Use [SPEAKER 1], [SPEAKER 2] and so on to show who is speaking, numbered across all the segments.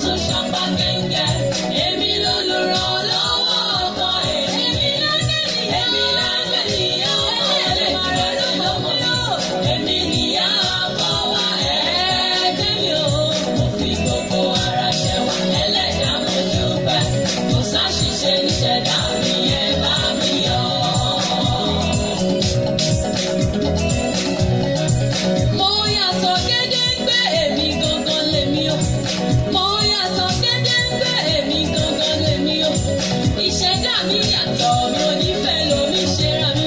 [SPEAKER 1] tún ṣapá gẹ́gẹ́. Èmi lolùrànlọ́wọ́ ọkọ èmi. Èmi láńgẹ́lì ọmọ Ẹlẹ́dùmarè lọ́mọ mi. Èmi nìyá ọkọ wa ẹ̀ẹ́dẹ́ mi o. Mo fi gbogbo ara ṣẹwà ẹlẹ́dàá mo dúpẹ́. Kò sáṣìṣe níṣẹ̀dá mi, ẹ bá mi yọ̀. Mo yàtọ̀ gédéǹgbé, èmi gangan lèmi o. Mo yàtọ̀ gédéǹgbé, èmi gangan lèmi o. Ìṣẹ̀dá mi yàtọ̀, mi ò ní fẹ́ lomi ṣera mi.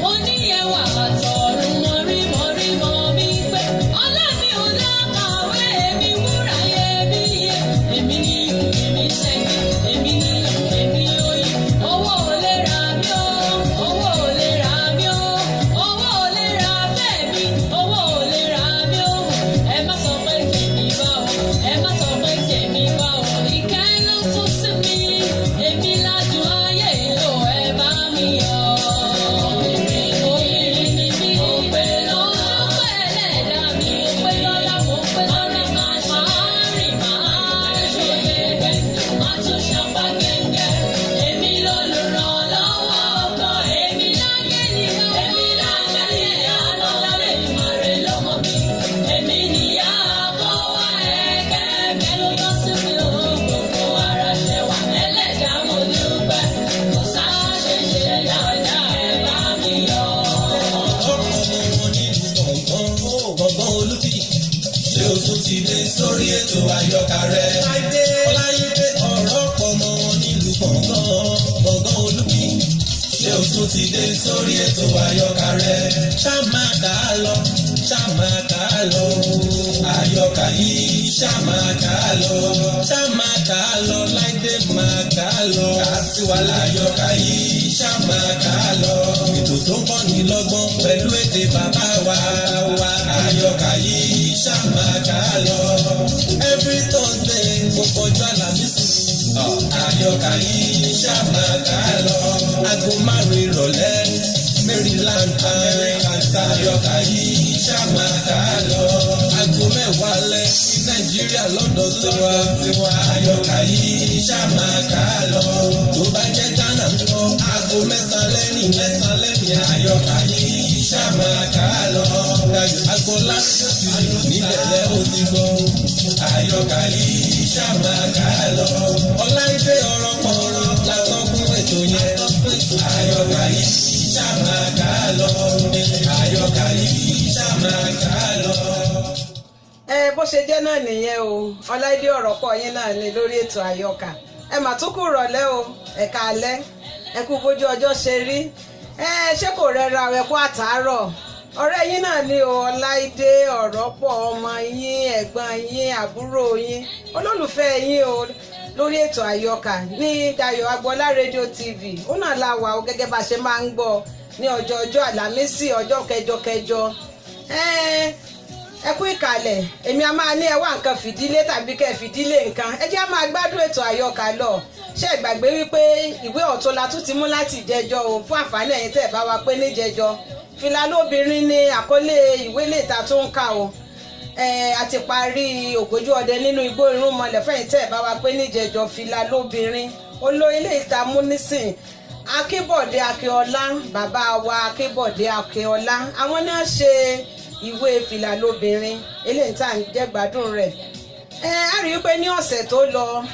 [SPEAKER 1] Mo ní ẹwà àtọ̀run, mo rí mo rí mo mi pé. Ọlá mi ò lákàwé, èmi wúrà iyebíye. Èmi ni èmi ṣẹ́gi, èmi ni èmi oyin. Owó ò lè ra mí o, owó ò lè ra mí o, owó ò lè ra fẹ́ mi, owó ò lè ra mí o. Ẹ má sọ pé tèmi bá o, ẹ má sọ pé tèmi bá o. Ìkẹ́ ló tún sí mi, èmi ládùn ayé o, ẹ bá mi yọ̀. Obìnrin ni mí, mo pé lọ́lá, mo pé ẹlẹ́dàá mi, mo pé lọ́lá, mo pé lọ́lá, máa rìn máa ṣòye, máa tún ṣapá gẹ́gẹ́. Èmi lolùrànlọ́wọ́ ọkọ, èmi láńgẹ́lì, èmi láńgẹ́lì, ọmọ Ẹlẹ́dùmarè lọ́mọ mi. Èmi nìyá ọkọ wa ẹ̀kẹ́ mi ló tọ́ sí mi o. Gbogbo ara ṣẹwà ẹlẹ́dàá mo dúpẹ́. Kò sáṣe ṣe dáadáa, ẹ bá mi yọ̀.
[SPEAKER 2] Ọkọ̀ ọmọ wọn nílùú gbọ̀ngàn gbọ̀ngàn olúfi. Ṣé o tún ti dé sórí ètò àyọkà rẹ̀? Ọláyídé ọ̀rọ̀ pọ̀ mọ́ wọn nílùú gbọ̀ngàn gbọ̀ngàn olúfi. Ṣé o tún ti dé sórí ètò àyọkà rẹ̀? Ṣá máa kà á lọ, ṣá máa kà á lọ. Àyọkà yìí ṣá máa kà á lọ. Ṣá máa kà á lọ, Láìdé máa kà á lọ. Kà á sí wa láyọkà yìí ṣá máa kà á lọ. Ètò tó ń kọ́ni lọ́gbọ́n pẹ̀lú èdè bàbá wa wa. Àyọkà yìí ṣá máa kà á lọ. Every Thursday, gbogbo ọjọ́ Àlàmísì. Àyọkà yìí ṣá máa kà á lọ. Aago 5 ìrọ̀lẹ́ Maryland American àyọkà yìí ṣá máa kà á lọ. Aago 10 alẹ́ ní Nàìjíríà lọ́dọ̀ tiwa tiwa. Àyọkà yìí ṣá máa kà á lọ. Tó bá jẹ́ Ghana ń lọ. Aago 9 lẹ́yìn 9 lẹ́yìn àyọkà yìí ṣá máa kà á lọ. Dayọ̀ Agboola níbẹ̀ lẹ́ ó ti gbọ́. Àyọkà yìí ṣá máa kà á lọ. Ọláìdé ọ̀rọ̀ pọ̀ látọkùn ètò yẹn. Àyọkà yìí ṣá máa kà á lọ. Àyọkà yìí ṣá máa kà á lọ.
[SPEAKER 3] Ẹ bó ṣe jẹ́ náà nìyẹn o. Ọláìdé ọ̀rọ̀ pọ̀ yín náà ni lórí ètò àyọkà. Ẹ mà tún kù rọ̀lẹ́ o, ẹ̀ka alẹ́, ẹ kú bójú ọjọ́ ṣe rí. Ẹ ṣé kò rẹra ẹ kú àtàárọ̀. Ọ̀rẹ́ yín náà ni o, Ọláìdé ọ̀rọ̀ pọ̀, ọmọ yín, ẹ̀gbọ́n yín, àbúrò yín, olólùfẹ́ yín o, lórí ètò àyọkà ní Dayọ̀ Agboola Radio TV. Ó náà la wà o, gẹ́gẹ́ bá a ṣe máa ń gbọ́ ní ọjọ́ ọjọ́ Àlàmísì, ọjọ́ kẹjọ kẹjọ. Ẹ kú ìkàlẹ̀. Èmi a máa ní ẹ wá nǹkan fìdílé tàbí kẹ́ fìdílé nǹkan. Ẹ jẹ́ á máa gbádùn ètò àyọkà lọ. Ṣé ẹ gbàgbé wípé ìwé ọ̀tún la tún ti mú láti ìjẹjọ o? Fún àǹfààní ẹ̀yin tẹ́ ẹ bá wa pé níjẹjọ, Fìlà lóbìnrin ní àkọlé ìwé lè ta tó ń kà o. A ti parí Ògbójú Ọdẹ nínú Igbó Irúnmọlẹ̀. Fẹ́yìn tẹ́ ẹ bá wa pé níjẹjọ, Fìlà lóbìnrin olóyè lè ta mú nísìn. Akínbọ̀dé Akínọlá, bàbá wa Akínbọ̀dé Akínọlá, àwọn náà ṣe ìwé Fìlà lóbìnrin eléyìí tá à ń jẹ́ gbádùn rẹ̀. Ẹ á rí i pé ní ọ̀sẹ̀ tó lọ,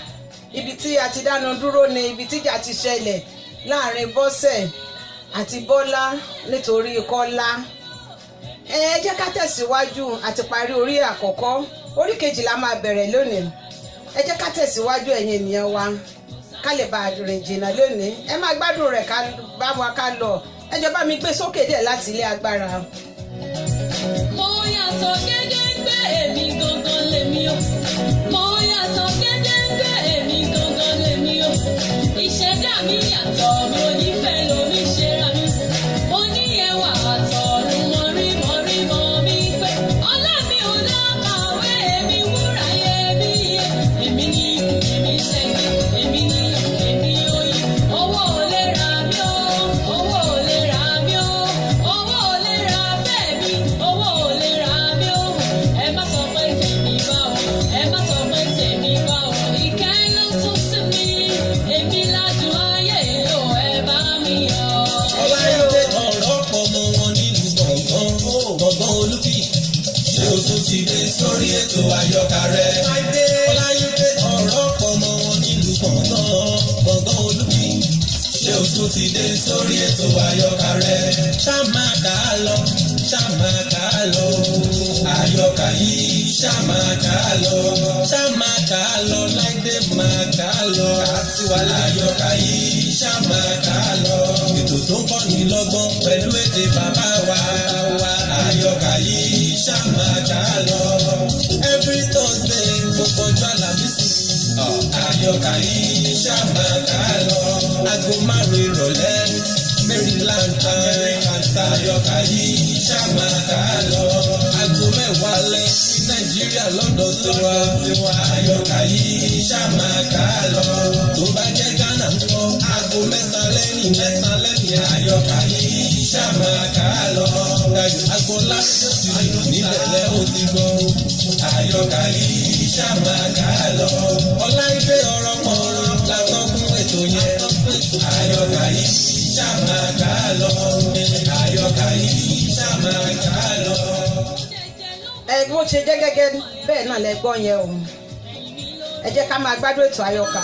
[SPEAKER 3] ibi tí a ti dánu dúró ni ibi tíjà ti ṣẹlẹ̀ láàrin Bọ́sẹ̀ àti Bọ́lá nítorí Kọ́lá. Ẹ jẹ́ ká tẹ̀síwájú. Àti parí orí àkọ́kọ́, orí kejì la máa bẹ̀rẹ̀ lónìí. Ẹ jẹ́ ká tẹ̀síwájú, ẹ̀yin ènìyàn wa, ká lè bá rìn jìnnà lónìí. Ẹ máa gbádùn rẹ̀, ká bá wa ká lọ. Ẹ jọ̀ọ́, bá mi gbé sókè díẹ̀ láti ilé agbára.
[SPEAKER 1] Mo yàtọ̀ gédéǹgbé, èmi gangan lèmi o. Mo yàtọ̀ gédéǹgbé, èmi gangan lèmi o. Ìṣẹ̀dá mi yàtọ̀, mi ò ní fẹ́ lomi ṣera mi. Mo ní ẹwà àtọ̀run, mo rí mo rí mo mi pé. Ọlá mi ò lákàwé, èmi wúrà iyebíye. Èmi ni èmi ṣẹ́gi, èmi ni èmi oyin. Owó ò lè ra mí o, owó ò lè ra mí o, owó ò lè ra fẹ́ mi, owó ò lè ra mí o. Ẹ má sọ pé tèmi bá o,
[SPEAKER 2] dé sórí ètò àyọkà rẹ̀. Ṣá máa kà á lọ, ṣá máa kà á lọ. Àyọkà yìí ṣá máa kà á lọ. Ṣá máa kà á lọ, Láìdé máa kà á lọ. Kàṣíwálé àyọkà yìí ṣá máa kà á lọ. Ètò tó ń kọ́ni lọ́gbọ́n pẹ̀lú èdè bàbá wa. Àyọkà yìí ṣá máa kà á lọ. Every Thursday, gbogbo ọjọ́ Àlàmísì. Àyọkà yìí ṣá máa kà á lọ. Aago 5 ìrọ̀lẹ́, Maryland time. Àyọkà yìí ṣá máa kà á lọ. Aago 10 alẹ́ ní Nàìjíríà lọ́dọ̀ tiwa. Àyọkà yìí ṣá máa kà á lọ. Tó bá jẹ́ Ghana ńkọ́, aago 9 lẹ́yìn 9 lẹ́yìn. Àyọkà yìí ṣá máa kà á lọ. Dayọ̀ Agboola ló ti rí níbẹ̀ lẹ́ ó ti gbọ́. Àyọkà yìí ṣá máa kà á lọ. Ọláìdé ọ̀rọ̀ pọ̀ látọ́kùn ètò yẹn. Àyọkà yìí ṣá máa kà á lọ. Àyọkà yìí ṣá máa kà á lọ.
[SPEAKER 3] Ẹ bó ṣe jẹ́ gẹ́gẹ́ bẹ́ẹ̀ náà lẹ gbọ́ yẹn o. Ẹ jẹ́ ká máa gbádùn ètò àyọkà.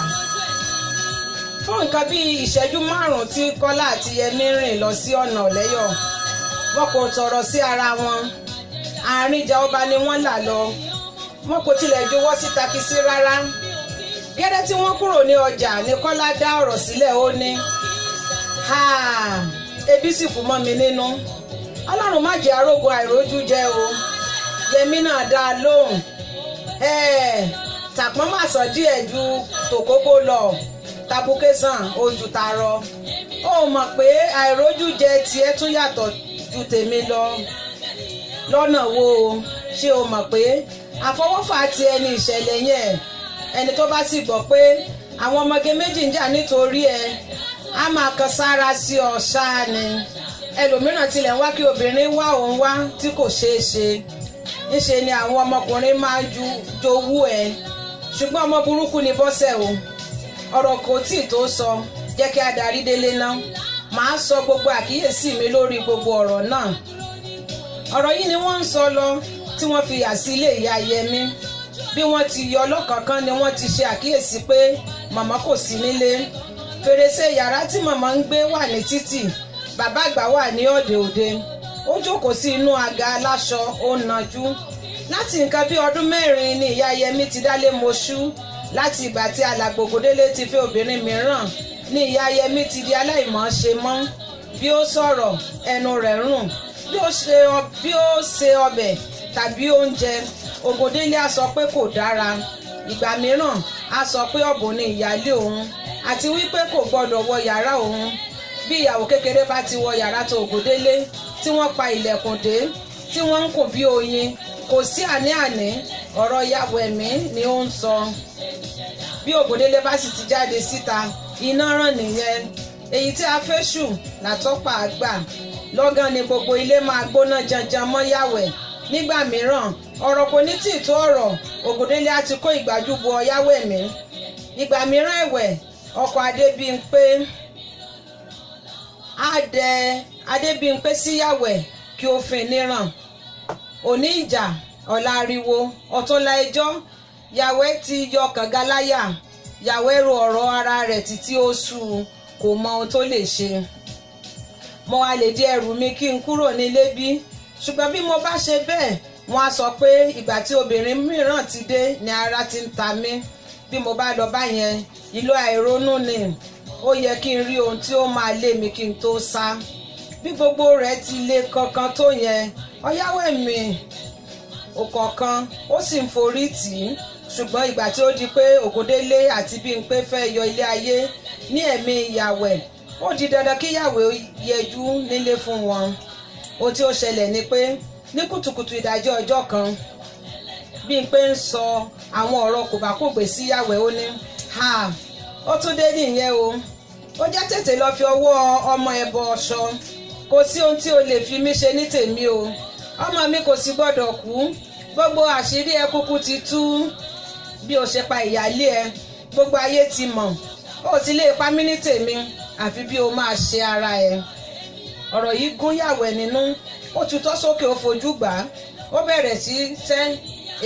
[SPEAKER 3] Fún nǹkan bíi ìṣẹ́jú 5 tí Kọ́lá àti Yẹmí rìn lọ sí ọ̀nà ọ̀lẹ́yọ̀, wọn kò tọ̀rọ̀ sí ara wọn. Àárín ìjà ọba ni wọ́n là lọ. Wọn kò tilẹ̀ jọ̀wọ́ sí takisí rárá. Gẹ́gẹ́ tí wọ́n kúrò ní ọjà ní Kọ́lá dá ọ̀rọ̀ sílẹ̀, ó ní, "Ha, ebi sì kú mọ́ mi nínú. Ọlọ́run má jẹ́ arógo àìrójú jẹ́ o." Yẹmí náà dá a lóhùn, "Tàpọ́n má sọ díẹ̀ ju tòkókó lọ, tabuké sàn ojú tarọ. Ó mọ̀ pé àìrójú jẹ tiẹ̀ tún yàtọ̀ ju tèmi lọ lọ́nà wo? Ṣé o mọ̀ pé àfọwọ́fà ti ẹni ìṣẹ̀lẹ̀ yẹn? Ẹni tó bá sì gbọ́ pé àwọn ọmọge méjì ń jà nítorí ẹ, á máa kan sára sí ọ ṣáá ni. Ẹlòmíràn tilẹ̀ ń wá kí obìnrin wá òun wá tí kò ṣeé ṣe. Ńṣe ni àwọn ọmọkùnrin máa ń ju jowú ẹ. Ṣùgbọ́n ọmọ burúkú ni Bọ́sẹ̀ o." Ọ̀rọ̀ kò tí ì tó sọ. "Jẹ́ kí a darí délé ná, màá sọ gbogbo àkíyèsí mi lórí gbogbo ọ̀rọ̀ náà." Ọ̀rọ̀ yìí ni wọ́n ń sọ lọ tí wọ́n fi yà sí ilé ìyá Yẹmí. Bí wọ́n ti yọ lọ́kọ̀ọ̀kan ni wọ́n ti ṣe àkíyèsí pé màmá kò sí nílé. Fèrèsé yàrá tí màmá ń gbé wà ní títì. Bàbá àgbà wà ní òde òde. Ó jókòó sí inú àga aláṣọ, ó nàjú. Láti nǹkan bí ọdún 4 ni ìyá Yẹmí ti dálé moṣú. Láti ìgbà tí alàgbà Ògúndélé ti fẹ́ obìnrin mìíràn ni ìyá Yẹmí ti di aláìmọ̀ọ́ṣe mọ́. Bí ó sọ̀rọ̀, ẹnu rẹ̀ rùn. Bí ó ṣe ọbẹ̀ tàbí oúnjẹ, Ògúndélé á sọ pé kò dára. Ìgbà mìíràn, á sọ pé ọ̀bùn ni ìyáálé òun, àti wípé kò gbọ́dọ̀ wọ yàrá òun. Bí ìyàwó kékeré bá ti wọ yàrá tó Ògúndélé, tí wọ́n pa ilẹ̀kùn dé, tí wọ́n ń kùn bí oyin, kò sí àní-àní, ọ̀rọ̀ ìyàwó ẹ̀mí ni ó ń sọ. Bí Ògúndélé bá sì ti jáde síta, iná ràn nìyẹn. Èyí tí a fẹ́ ṣù látọ́pà àgbà. Lọ́gán ni gbogbo ilé máa gbóná janjan mọ́ yàwẹ̀. Nígbà mìíràn, ọ̀rọ̀ kò ní tì tó ọ̀rọ̀, Ògúndélé á ti kó ìgbájú bo ọ̀yáwẹ̀mí. Ìgbà mìíràn ẹ̀wẹ̀, ọkọ Adébímpé á dẹ Adébímpé síyàwẹ̀ kí ó fin níràn. Òní ìjà, ọ̀la ariwo, ọ̀túnla ẹjọ́. Yàwẹ̀ ti yọ kànga láyà. Yàwẹ̀ ro ọ̀rọ̀ ara rẹ̀ títí ó sú u, kò mọ ohun tó lè ṣe. "Mo wá lè di ẹrù mi kí n kúrò nílé bí? Ṣùgbọ́n bí mo bá ṣe bẹ́ẹ̀, wọ́n á sọ pé ìgbà tí obìnrin mìíràn ti dé ni ara ti ń ta mí. Bí mo bá lọ báyẹn, ìlò àìronú ni. Ó yẹ kí n rí ohun tí ó máa lé mi kí n tó sá." Bí gbogbo rẹ̀ ti le kankan tó yẹn, ọ̀yáwẹ̀mí òkọ̀ọ̀kan ó sì ń forí tì í. Ṣùgbọ́n ìgbà tí ó di pé Ògúndélé àti Bímpé fẹ́ yọ ilé ayé ní ẹ̀mí ìyàwẹ̀, ó di dandan kí ìyàwó yẹjú nílé fún wọn. Ohun tí ó ṣẹlẹ̀ ni pé ní kùtùkùtù ìdájí ọjọ́ kan, Bímpé ń sọ àwọn ọ̀rọ̀ kòbákògbé sí ìyàwó. Ó ní, "Ha, ó tún dé nìyẹn o. Ó jẹ́ tètè lọ fi ọwọ́ ọmọ ẹ bọ ọṣọ. Kò sí ohun tí o lè fi mí ṣe ní tèmi o. Ọmọ mi kò sì gbọ́dọ̀ kú. Gbogbo àṣírí ẹ kúkú ti tú. Bí o ṣe pa ìyáálé ẹ, gbogbo ayé ti mọ̀. Ó ti lè pa mí ní tèmi, àfi bí o máa ṣe ara ẹ." Ọ̀rọ̀ yìí gún yàwẹ̀ nínú. Ó tutọ́ sókè, ó fojú gbà á. Ó bẹ̀rẹ̀ sí sẹ́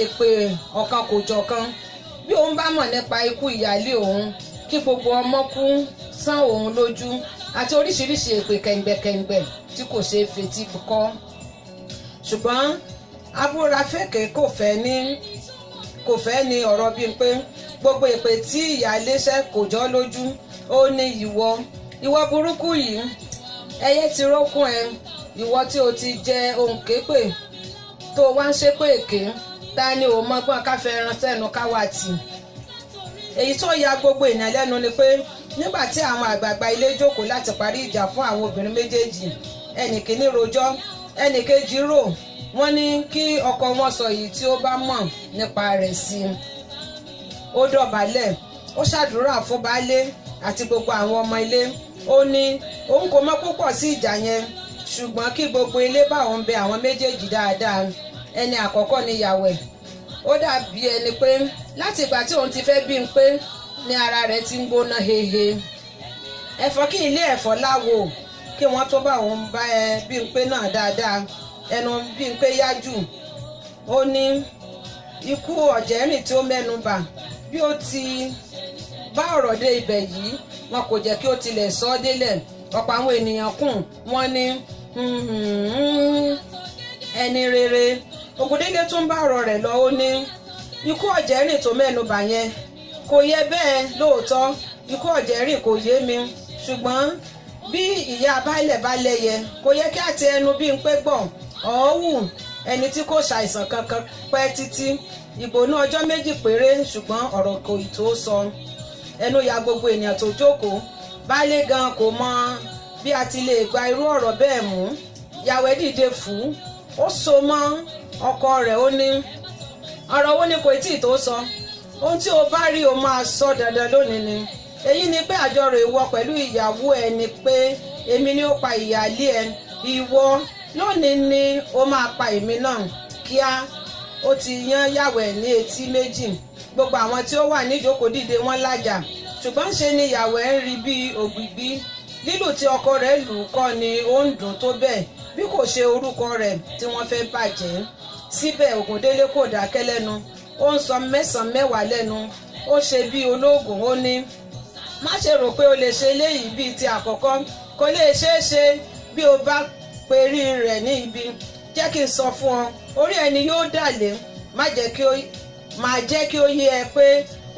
[SPEAKER 3] èpè ọ̀kan kò jọ̀kan. Bí òun bá mọ̀ nípa ikú ìyáálé òun, kí gbogbo ọmọ kú sán òun lójú. àti oríṣiríṣi èpè kẹ̀ǹgbẹ̀kẹ̀ǹgbẹ̀ tí kò ṣeé fetí kọ́. Ṣùgbọ́n abúrafẹ́kẹ̀ kò fẹ́ ní ọ̀rọ̀ Bímpé. Gbogbo èpè tí ìyáálé ṣẹ́ kò jọ́ lójú. Ó ní ìwọ burúkú yìí, ẹyẹ ti rókun ẹ, ìwọ tí o ti jẹ ohun képè tó wá ń ṣépè èké, ta ni ò mọgbọ́n ká fẹ́ ran sẹ́nu ká wà tì. Èyí tó ya gbogbo èèyàn lẹ́nu ni pé nígbà tí àwọn àgbààgbà ilé jókòó láti parí ìjà fún àwọn obìnrin méjèèjì, ẹnì kìíní rojọ́, ẹnì kejì rò, wọ́n ní kí ọkọ wọn sọ èyí tí ó bá mọ̀ nípa rẹ̀ sí i. Ó dọ̀bálẹ̀, ó ṣàdúrà fún baálé àti gbogbo àwọn ọmọ ilé. Ó ní òun kò mọ̀ púpọ̀ sí ìjà yẹn, ṣùgbọ́n kí gbogbo ilé bá òun bẹ àwọn méjèèjì dáadáa. Ẹni àkọ́kọ́ ni Yàwẹ̀. Ó dàbí ẹni pé láti ìgbà tí òun ti fẹ́ Bímpé ní ara rẹ̀ ti ń gbóná hehe. Ẹ̀fọ́ kí ilé ẹ̀fọ́ láwo kí wọ́n tó bá òun bá ẹ Bímpé náà dáadáa. Ẹnu Bímpé yá jù. Ó ní ikú ọ̀jẹ̀rìn tí ó mẹ́nu bà, bí ó ti bá ọ̀rọ̀ dé ibẹ̀ yìí, wọn kò jẹ́ kí ó tilẹ̀ sọ ọ́ délẹ̀. Ọ̀pọ̀ àwọn ènìyàn kùn wọ́n ní ẹni rere. Ògúndélé tún bá ọ̀rọ̀ rẹ̀ lọ. Ó ní ikú ọ̀jẹ̀rìn tó mẹ́nu bà yẹn kò yẹ bẹ́ẹ̀ lóòótọ́. Ikú ọ̀jẹ̀rìn kò yé mi, ṣùgbọ́n bí ìyá baálẹ̀ bá lẹ́yẹ kò yẹ kí àti ẹnu Bímpé gbọ́. Ọ̀ọ́wù ẹni tí kò ṣàìsàn kankan pẹ́ títí, ìgbóná ọjọ́ méjì péré, ṣùgbọ́n ọ̀rọ̀ kò ì tó sọ. Ẹnu ya gbogbo ènìyàn tó jókòó. Baálé gan kò mọ bí a ti lè gba irú ọ̀rọ̀ bẹ́ẹ̀ mú. Yàwẹ̀ dìde fù ú, ó so mọ́ ọkọ rẹ̀. Ó ní ọ̀rọ̀ wo ni kò tí ì tó sọ? Ohun tí o bá rí o máa sọ dandan lónìí ni. Èyí ni pé àjọrò ìwọ pẹ̀lú ìyàwó ẹ ni pé èmi ni ó pa ìyáálé ẹ, ìwọ lónìí ni ó máa pa èmi náà. Kíá ó ti yán Yàwẹ̀ ní etí méjì. Gbogbo àwọn tí ó wà níjókòó dìde, wọ́n lájà, ṣùgbọ́n ṣe ni Yàwẹ̀ ń rí bí ògbìgbí. Lílù tí ọkọ rẹ̀ lù kọ́ ni ó ń dùn tó bẹ́ẹ̀, bí kò ṣe orúkọ rẹ̀ tí wọ́n fẹ́ bàjẹ́. Síbẹ̀ Ògúndélé kò dákẹ́ lẹ́nu. Ó ń sọ mẹ́sàn-án mẹ́wàá lẹ́nu. Ó ṣe bí olóògùn. Ó ní má ṣe rò pé o lè ṣe eléyìí bíi ti àkọ́kọ́, kò lè ṣeé ṣe. Bí o bá perí rẹ̀ ní ibi, jẹ́ kí n sọ fún ọ, orí ẹni yóò dàlé. Má jẹ́ kí ó máa jẹ́ kí ó yé ẹ pé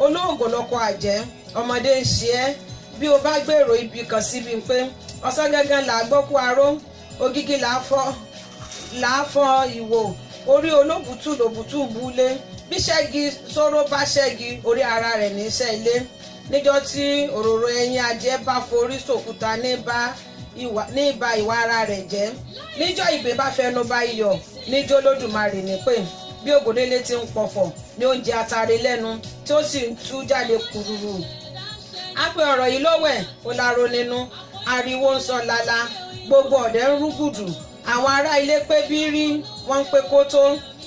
[SPEAKER 3] olóògùn lọkọ àjẹ́, ọmọdé ń ṣe ẹ́. Bí o bá gbèrò ibi kan síbi pé ọ̀sán gangan là á gbọ́ kú aró, ògìgì là á fọ́ ìwò, orí olóbùtù lòbùtù ń búlé. Bí ṣẹ́gi sóró bá ṣẹ́gi, orí ara rẹ̀ ní iṣẹ́ ilé. Níjọ́ tí òróró ẹyin adìẹ bá forí sòkúta ní ba ìwà ara rẹ̀ jẹ́, níjọ́ ìgbín bá fẹnu ba iyọ̀, níjọ́ Olódùmarè ní pé. Bí Ògúndélé ti ń pọ̀fọ̀ ní oúnjẹ atare lẹ́nu tí ó sì ń tú jáde kúrúrú. Á pé ọ̀rọ̀ yìí lọ́wẹ̀ ó láró nínú, ariwo ń sọ lala, gbogbo ọ̀dẹ́ ń rúgùdù. Àwọn ará ilé pé bí rí wọ́n ń pé kótó,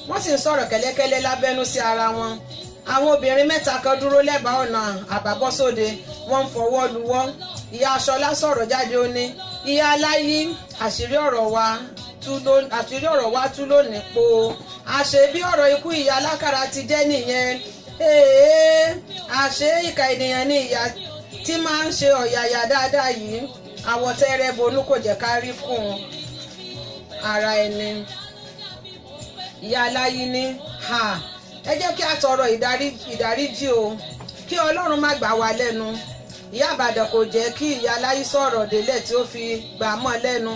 [SPEAKER 3] wọ́n sì ń sọ̀rọ̀ kẹ́lẹ́kẹ́lẹ́ lábẹ́nú sí ara wọn. Àwọn obìnrin mẹ́ta kan dúró lẹ́bàá ọ̀nà àbábọ́sóde, wọ́n ń fọwọ́ luwọ́. Ìyá Aṣọlá sọ̀rọ̀ jáde. Ó ní ìyá aláyí, àṣírí ọ̀rọ̀ wa tú lónìí po. Àṣé bí ọ̀rọ̀ ikú ìyá alákàrà ti jẹ́ nìyẹn. Àṣé ìkà ènìyàn ni ìyá tí máa ń ṣe ọ̀yàyà dáadáa yìí. Àwọ̀tẹ́rẹ́ bonú kò jẹ́ ká rí kún ara ẹni. Ìyá aláyí ní ha, ẹ jẹ́ kí a tọrọ ìdáríjì o, kí Ọlọ́run má gbà wá lẹ́nu. Ìyá Àbàdàn kò jẹ́ kí ìyá aláyí sọ̀rọ̀ délẹ̀ tí ó fi gbà mọ́ lẹ́nu.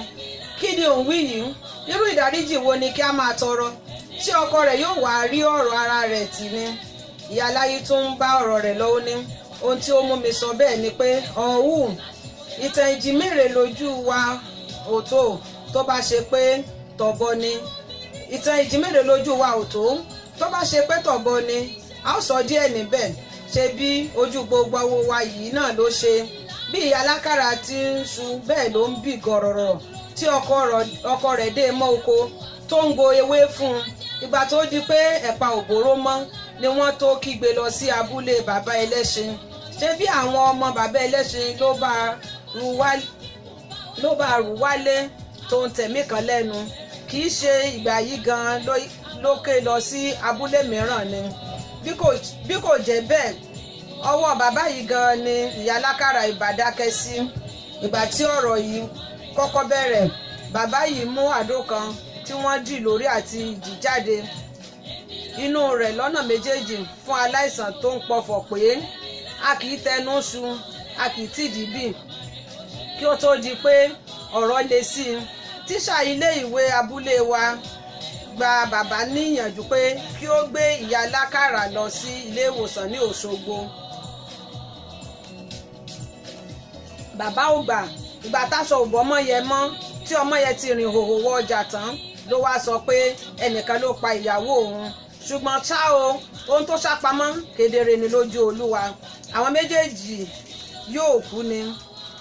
[SPEAKER 3] Kí ni òun wí yìí? Irú ìdáríjì wo ni kí a máa tọrọ? Ṣé ọkọ rẹ̀ yóò wá rí ọ̀rọ̀ ara rẹ̀ tì ni? Ìyá aláyí tún ń bá ọ̀rọ̀ rẹ̀ lọ́wọ́ ní ohun tí ó mú mi sọ bẹ́ẹ̀ ni pé ọ̀hún ìtàn ìjì mèrè lójú wa ò tó, tó bá ṣe pé tọ̀bọ ni. Ìtàn ìjì mèrè lójú wa ò tó, tó bá ṣe pé tọ̀bọ ni, a ó sọ díẹ̀ níbẹ̀. Ṣe bí ojú gbogbo owó wa yìí náà ló ṣe bí ìyá alákàrà ti ń ṣu bẹ́ẹ̀ ló ń bì gọ̀rọ̀rọ̀ tí ọkọ rẹ̀ dé mọ́ oko tó ń gbo ewé fún un. Ìgbà tó di pé ẹ̀pà òbóró mọ́ ni wọ́n tó kígbe lọ sí abúlé bàbá ẹlẹ́ṣin. Ṣé bí àwọn ọmọ bàbá ẹlẹ́ṣin ló bá rú wálé tó ń tẹ̀mí kan lẹ́nu. Kì í ṣe ìgbà yìí gan-an ló ké lọ sí abúlé mìíràn ni. Bí kò jẹ́ bẹ́ẹ̀, ọwọ́ bàbá yìí gan-an ni ìyá alákàrà ìbá dákẹ́ sí. Ìgbà tí ọ̀rọ̀ yìí kọ́kọ́ bẹ̀rẹ̀, bàbá yìí mú àdó kan tí wọ́n dì lórí àti ìdí jáde inú rẹ̀ lọ́nà méjèèjì fún aláìsàn tó ń pọfọ̀ pé a kì í tẹnu ṣu, a kì í tìdí bì. Kí ó tó di pé ọ̀rọ̀ le sí i, tíṣà ilé ìwé abúlé wa gba bàbá níyànjú pé kí ó gbé ìyá lákàrà lọ sí ilé ìwòsàn ní Òṣogbo. Bàbá ò gbà. Ìgbà táṣọ òbọ ọmọ yẹn mọ́, tí ọmọ yẹn ti rìn hòhò wọ ọjà tán, ló wáá sọ pé ẹnìkan ló pa ìyàwó òun. Ṣùgbọ́n ṣá o, ohun tó ṣàpamọ́ kedere ni lójú Olúwa. Àwọn méjèèjì yóò kú ni.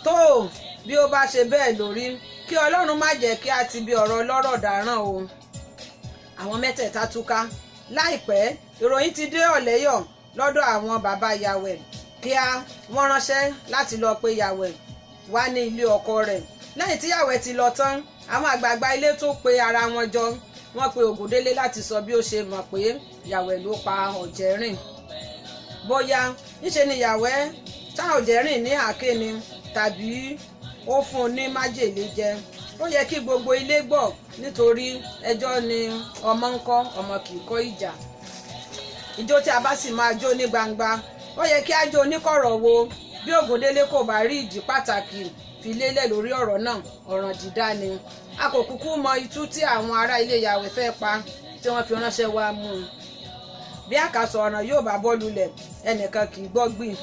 [SPEAKER 3] Tó bí ó bá ṣe bẹ́ẹ̀ lórí, kí Ọlọ́run má jẹ́ kí a ti bi ọ̀rọ̀ ọlọ́rọ̀ dáràn o. Àwọn mẹ́tẹ̀ẹ̀ta túká. Láìpẹ́, ìròyìn ti dé Ọ̀lẹ́yọ̀ lọ́dọ̀ àwọn bàbá Yàwẹ̀. Kíá, wọ́n ránṣẹ́ láti lọ pe Yàwẹ̀ wá ní ilé ọkọ rẹ̀. Lẹ́yìn tí Yàwẹ̀ ti lọ tán, àwọn àgbààgbà ilé tó pe ara wọn jọ. Wọ́n pe Ògúndélé láti sọ bí ó ṣe mọ̀ pé Yàwẹ̀ ló pa Ọ̀jẹ̀rìn. Bóyá níṣe ni Yàwẹ̀ tá Ọ̀jẹ̀rìn ní àáké ni, tàbí ó fún un ní májèlé jẹ. Ó yẹ kí gbogbo ilé gbọ́, nítorí ẹjọ́ ni ọmọ ń kọ́, ọmọ kì í kọ́ ìjà. Ijó tí a bá sì máa jó ní gbangba, ó yẹ kí a jó oníkọ̀rọ̀ wo. Bí Ògúndélé kò bá rí ìdí pàtàkì fi lélẹ̀ lórí ọ̀rọ̀ náà, ọ̀ràn dídá ni. A kò kúkú mọ itú tí àwọn ará ilé Yàwẹ̀ fẹ́ pa tí wọ́n fi ránṣẹ́ wá mú un. Bí àkàsọ̀ ọ̀ràn yóò bá bọ́ lulẹ̀, ẹnìkan kì í gbọ́ gbìn.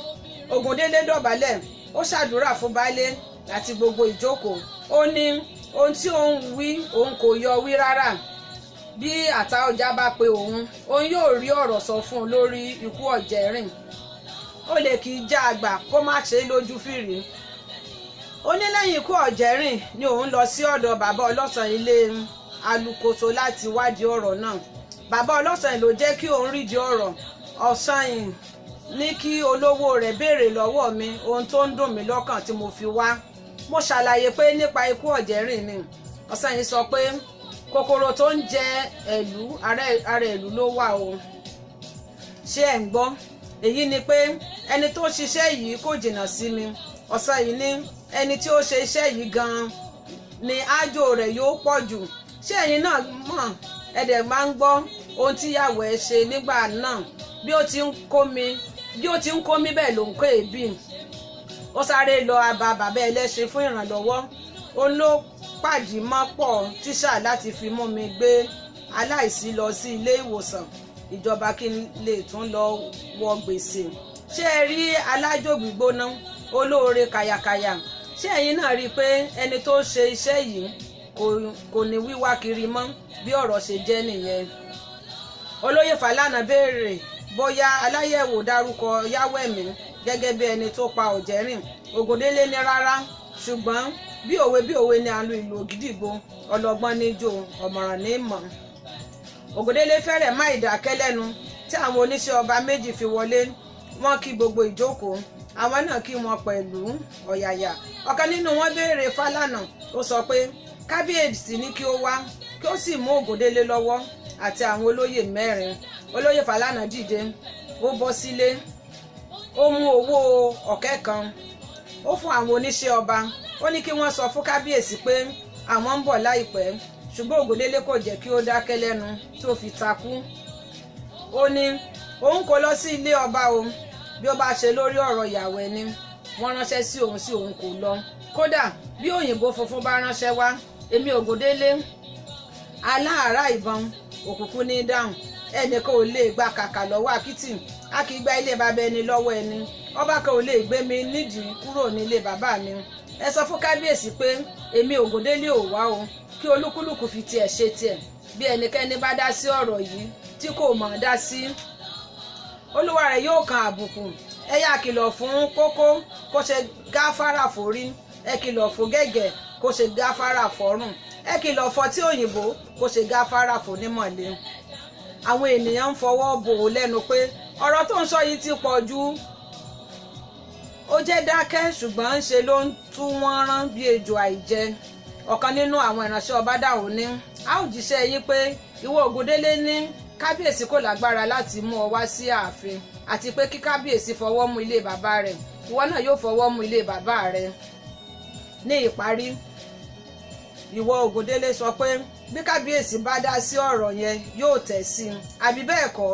[SPEAKER 3] Ògúndélé dọ̀bálẹ̀, ó ṣàdúrà fún baálé àti gbogbo ìjókòó. Ó ní ohun tí òun wí, òun kò yọ wí rárá. Bí Àtaọ̀jà bá pe òun, òun yóò rí ọ̀rọ̀ sọ fún un lórí ikú Ọ̀jẹ̀rìn. Ó lè kì í já àgbà kó má ṣe é lójú fìrí. Ó ní lẹ́yìn ikú Ọ̀jẹ̀rìn ni òun lọ sí ọ̀dọ̀ bàbá ọlọ́sàn ilé alukoso láti wádìí ọ̀rọ̀ náà. Bàbá ọlọ́sàn ló jẹ́ kí òun rídìí ọ̀rọ̀. Ọ̀sán yìí ní kí olówó rẹ̀ béèrè lọ́wọ́ mi ohun tó ń dùn mí lọ́kàn tí mo fi wá. Mo ṣàlàyé pé nípa ikú Ọ̀jẹ̀rìn ni. Ọ̀sán yìí sọ pé kòkòrò tó ń jẹ ẹ̀lú ara ẹ̀lú ló wà o. Ṣé ẹ̀ ń gbọ́? Èyí ni pé ẹni tó ṣiṣẹ́ yìí kò jìnnà sí mi. Ọ̀sán yìí ní ẹni tí ó ṣe iṣẹ́ yìí gan-an ni ájò rẹ̀ yóò pọ̀ jù. Ṣé ẹ̀yin náà mọ̀? Ẹ̀dẹ̀ máa ń gbọ́ ohun tí Yàwẹ̀ ṣe nígbà náà. Bí ó ti ń kó mi, bí ó ti ń kó mi bẹ́ẹ̀ ló ń kó èébì. Ó sáré lọ bá bàbá ẹlẹ́ṣin fún ìrànlọ́wọ́. Òun ló pàdé mọ́ pọ̀ tíṣà láti fi mú mi gbé aláìsí lọ sí ilé ìwòsàn ìjọba kí n lè tún lọ wọ gbèsè. Ṣé ẹ rí alájò gbígbóná olóore kàyàkàyà? Ṣé ẹ̀yin náà rí i pé ẹni tó ṣe iṣẹ́ yìí kò ní wíwá kiri mọ́? Bí ọ̀rọ̀ ṣe jẹ́ nìyẹn. Olóyè Fàlànà béèrè bóyá aláyẹ̀wò dárúkọ Yáwẹ̀mí gẹ́gẹ́ bí ẹni tó pa Ọ̀jẹ̀rìn. Ògúndélé ní rárá, ṣùgbọ́n bí òwe bí òwe ni à ń lu ìlú ògídìgbò, ọlọ́gbọ́n ní jó, ọ̀mọ̀ràn ní mọ̀. Ògúndélé fẹ́rẹ̀ má ìdákẹ́ lẹ́nu tí àwọn oníṣẹ́ ọba méjì fi wọlé. Wọ́n kí gbogbo ìjókòó, àwọn náà kí wọn pẹ̀lú ọ̀yàyà. Ọ̀kan nínú wọn béèrè Fálànà, ó sọ pé kábíyèsí ní kí ó wá, kí ó sì mú Ògúndélé lọ́wọ́ àti àwọn olóyè mẹ́rin. Olóyè Fálànà dìde, ó bọ́ sílé, ó mú owó ọ̀kẹ́ kan, ó fún àwọn oníṣẹ́ ọba. Ó ní kí wọ́n sọ fún kábíyèsí pé àwọn ń bọ̀ láìpẹ́. Ṣùgbọ́n Ògúndélé kò jẹ́ kí ó dákẹ́ lẹ́nu tí ó fi takú. Ó ní òun kò lọ sí ilé ọba o. Bí ó bá ṣe lórí ọ̀rọ̀ Yàwẹ̀ ni wọ́n ránṣẹ́ sí òun, sí òun kò lọ. Kódà bí òyìnbó funfun bá ránṣẹ́ wá, èmi Ògúndélé aláàárá ìbọn òkùnkùn ní dáhùn. Ẹnìkan ò lè gba kàkà lọ́wọ́ akítì. A kì í gba ilé bàbá ẹni lọ́wọ́ ẹni. Ọba kan ò lè gbé mi nídìí kúrò nílé bàbá mi. Ẹ sọ fún kábíyèsí pé èmi Ògúndélé ò wá o, kí olúkúlùkù fi tiẹ̀ ṣe tiẹ̀. Bí ẹnikẹ́ni bá dá sí ọ̀rọ̀ yìí tí kò mọ̀ dá sí, olúwa rẹ̀ yóò kan àbùkù. Ẹ yá kìlọ̀ fún kókó kó ṣe gáfárà forí, ẹ kìlọ̀ fún gẹ̀gẹ̀ kó ṣe gáfárà fọ́rùn, ẹ kìlọ̀ fọtí òyìnbó kó ṣe gáfárà fónímọ̀lé. Àwọn ènìyàn ń fọwọ́ bò ó lẹ́nu pé ọ̀rọ̀ tó ń sọ yìí ti pọ̀ jù. Ó jẹ́ dákẹ́, ṣùgbọ́n ń ṣe ló ń tú wọ́n rán bí ejò àìjẹ. Ọ̀kan nínú àwọn ìránṣẹ́ ọba dáhùn ní a ó jíṣẹ́ yín pé ìwọ Ògúndélé ní kábíyèsí kò lágbára láti mú ọ wá sí ààfin, àti pé kí kábíyèsí fọwọ́ mú ilé bàbá rẹ̀, ìwọ náà yóò fọwọ́ mú ilé bàbá rẹ̀. Ní ìparí, ìwọ Ògúndélé sọ pé bí kábíyèsí bá dá sí ọ̀rọ̀ yẹn yóò tẹ̀ sí i, àbí bẹ́ẹ̀ kọ́?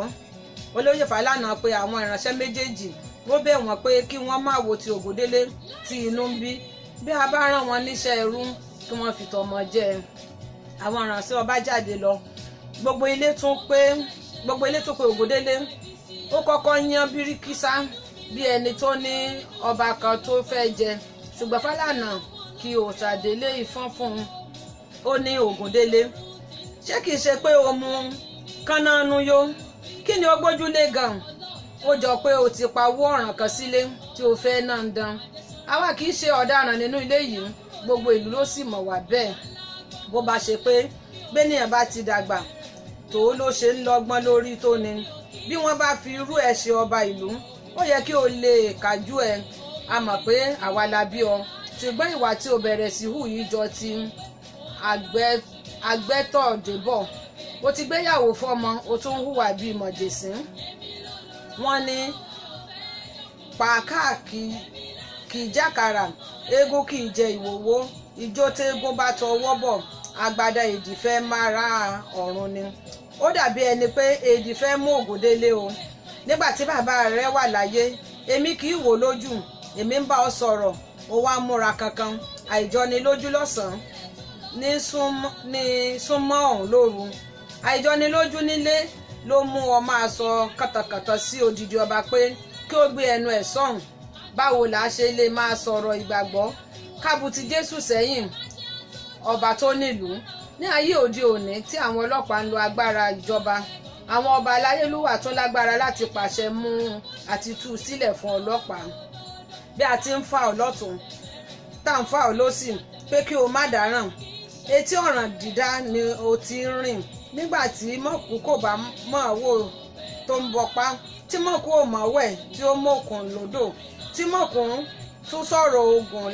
[SPEAKER 3] Olóyè Fálànà pé àwọn ìránṣẹ́ méjèèjì, ó bẹ̀ wọ́n pé kí wọ́n má wo ti Ògúndélé tí inú ń bí, bí a bá rán wọn níṣẹ́ ẹrú kí wọ́n fi tọmọ jẹ. Àwọn ìránṣẹ́ ọba jáde lọ. Gbogbo ilé tún pé Ògúndélé. Ó kọ́kọ́ yan bíríkísá bí ẹni tó ní ọba kan tó fẹ́ jẹ, ṣùgbọ́n Fálànà kí òòṣàdélé ìfọ́n fún un. Ó ní, Ògúndélé, ṣé kìí ṣe pé o mu kánáánú yó? Kí ni o gbójúlé gan? Ó jọ pé o ti pa owó ọ̀ràn kan sílé tí o fẹ́ náà ń dán. Àwa kìí ṣe ọ̀daràn nínú ilé yìí, gbogbo ìlú ló sì mọ̀ wá bẹ́ẹ̀. Bó bá ṣe pé bẹ́nìyàn bá ti dàgbà tó ló ṣe ń lọ́gbọ́n lórí tó ni, bí wọ́n bá fi irú ẹ̀ ṣe ọba ìlú, ó yẹ kí o lè kájú ẹ. A mọ̀ pé àwa la bí ọ, ṣùgbọ́n ìwà tí o bẹ̀rẹ̀ sí hù yìí jọ ti àgbẹ̀tọ̀débọ̀. O ti gbéyàwó fọ́mọ, o tún ń hùwà bíi mọ̀jẹ̀sín. Wọ́n ní pàákà kì í jákàrà, eégún kì í jẹ ìwòwò. Ijó téégún bá tọwọ́ bọ̀, agbada èdì fẹ́ máa ra ọ̀run ni. Ó dàbí ẹni pé èdì fẹ́ mú Ògúndélé o. Nígbà tí bàbá rẹ wà láyé, èmi kì í wò lójú, èmi ń bá ọ sọ̀rọ̀, ó wá múra kankan. Àìjọni lójú lọ́sàn-án ní súnmọ́ ọ̀hún lóru. Àìjọni lójú nílé ló mú ọ máa sọ kàtàkàtà sí odidi ọba pé kí ó gbé ẹnu ẹ̀ sọ̀hún. Báwo là á ṣe lè máa sọ̀rọ̀ ìgbàgbọ́ kábùtì Jésù sẹ́yìn ọba tó nílùú? Ní ayé òde òní tí àwọn ọlọ́pàá ń lo agbára ìjọba, àwọn ọba aláyélúwà tún lágbára láti pàṣẹ mú àti tú sílẹ̀ fún ọlọ́pàá. Bí a ti ń fa ọ lọ́tún tá à ń fa ọ lọ́sì pé kí o má dáràn, etí ọ̀ràn dídá ni o ti ń rìn. Nígbà tí mọ̀kú kò bá mọ̀ wò tó ń bọpá, tí mọ̀kú ò mọ̀ wẹ̀ tí ó mọ̀kùn lódò, tí mọ̀kùn tún sọ̀rọ̀ ogun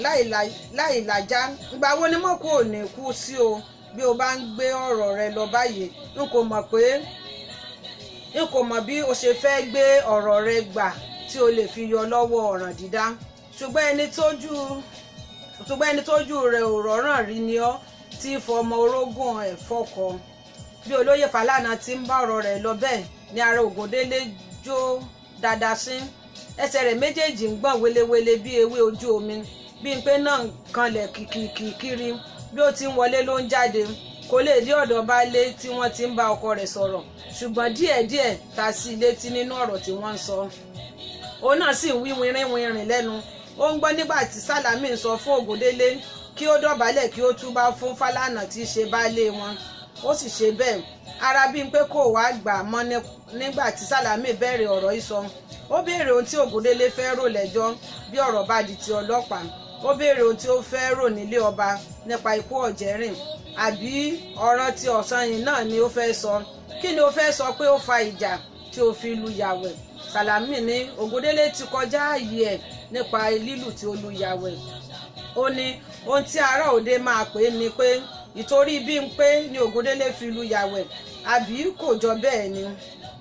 [SPEAKER 3] láìlàjá, ìgbà wo ni mọ̀kú ò ní kú sí o? Bí o bá ń gbé ọ̀rọ̀ rẹ lọ báyìí, n kò mọ̀ bí o ṣe fẹ́ gbé ọ̀rọ̀ rẹ gbà tí o lè fi yọ lọ́wọ́ ọ̀ràn dídá. Ṣùgbọ́n ẹni tójú rẹ̀ ò rọ̀ràn rí ni ọ́ tí fọmọ orógùn ẹ̀ fọkọ. Bí olóyè Fálànà ti ń bá ọ̀rọ̀ rẹ̀ lọ bẹ́ẹ̀ ni ara Ògúndélé jó dáadáa sí. Ẹsẹ̀ rẹ̀ méjèèjì ń gbọ̀n welewele bí ewé ojú omi. Bímpé náà ń kanlẹ̀ kìkìkì kiri. Bí ó ti ń wọlé ló ń jáde. Kò lè dé ọ̀dọ̀ baálé tí wọ́n ti ń bá ọkọ rẹ̀ sọ̀rọ̀, ṣùgbọ́n díẹ̀díẹ̀ ta sí i létí nínú ọ̀rọ̀ tí wọ́n ń sọ. Òun náà sì ń wí winrinwinrin lẹ́nu. Ó ń gbọ́ nígbà tí Sálàmì ń sọ fún Ògúndélé kí ó dọ̀bálẹ̀ kí ó túbá fún Fálànà tí í ṣe baálé wọn. Ó sì ṣe bẹ́ẹ̀. Ara Bímpé kò wá gbà mọ́ nígbà tí Sálàmì bẹ̀rẹ̀ ọ̀rọ̀ ìsọ. Ó béèrè ohun tí Ògúndélé fẹ́ rò lẹ́jọ́ bí ọ̀rọ̀ bá di ti ọlọ́pàá. Ó béèrè ohun tí ó fẹ́ rò nílé ọba nípa ikú Ọ̀jẹ̀rìn, àbí ọ̀ràn tí Ọ̀sanyìn náà ni ó fẹ́ sọ. Kí ni ó fẹ́ sọ pé ó fa ìjà tí ó fi lu Yàwẹ̀? Sálàmì ní Ògúndélé ti kọjá ààyè ẹ̀ nípa lílù tí ó lu Yàwẹ̀. Ó ní ohun tí ará òde máa pè é ni pé ìtorí Bímpé ni Ògúndélé fi lu Yàwẹ̀, àbí kò jọ bẹ́ẹ̀ ni?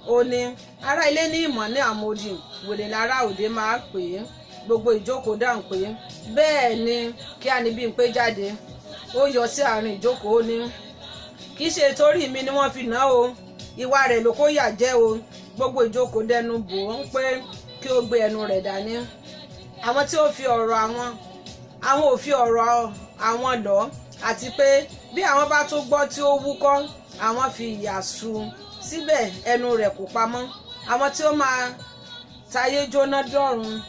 [SPEAKER 3] Ó ní ará ilé ní ìmọ̀ ní àmòdì, wèrè lára òde máa pè é. Gbogbo ìjókòó dáhùn pé bẹ́ẹ̀ ni. Kí á ní Bímpé jáde. Ó yọ sí àárín ìjókòó, ní kì í ṣe torí mi ni wọ́n fi ná o, ìwà rẹ̀ ló kó yà jẹ́ o. Gbogbo ìjókòó dẹnu bò ó pé kí ó gbé ẹnu rẹ̀ dání. Àwọn tí ó fi ọ̀rọ̀ àwọn ò fi ọ̀rọ̀ àwọn lọ, àti pé bí àwọn bá tún gbọ́ tí ó wúkọ́, àwọn fi ìyà sú. Síbẹ̀ ẹnu rẹ̀ kò pamọ́. Àwọn tí ó máa tayé jóná dọ̀run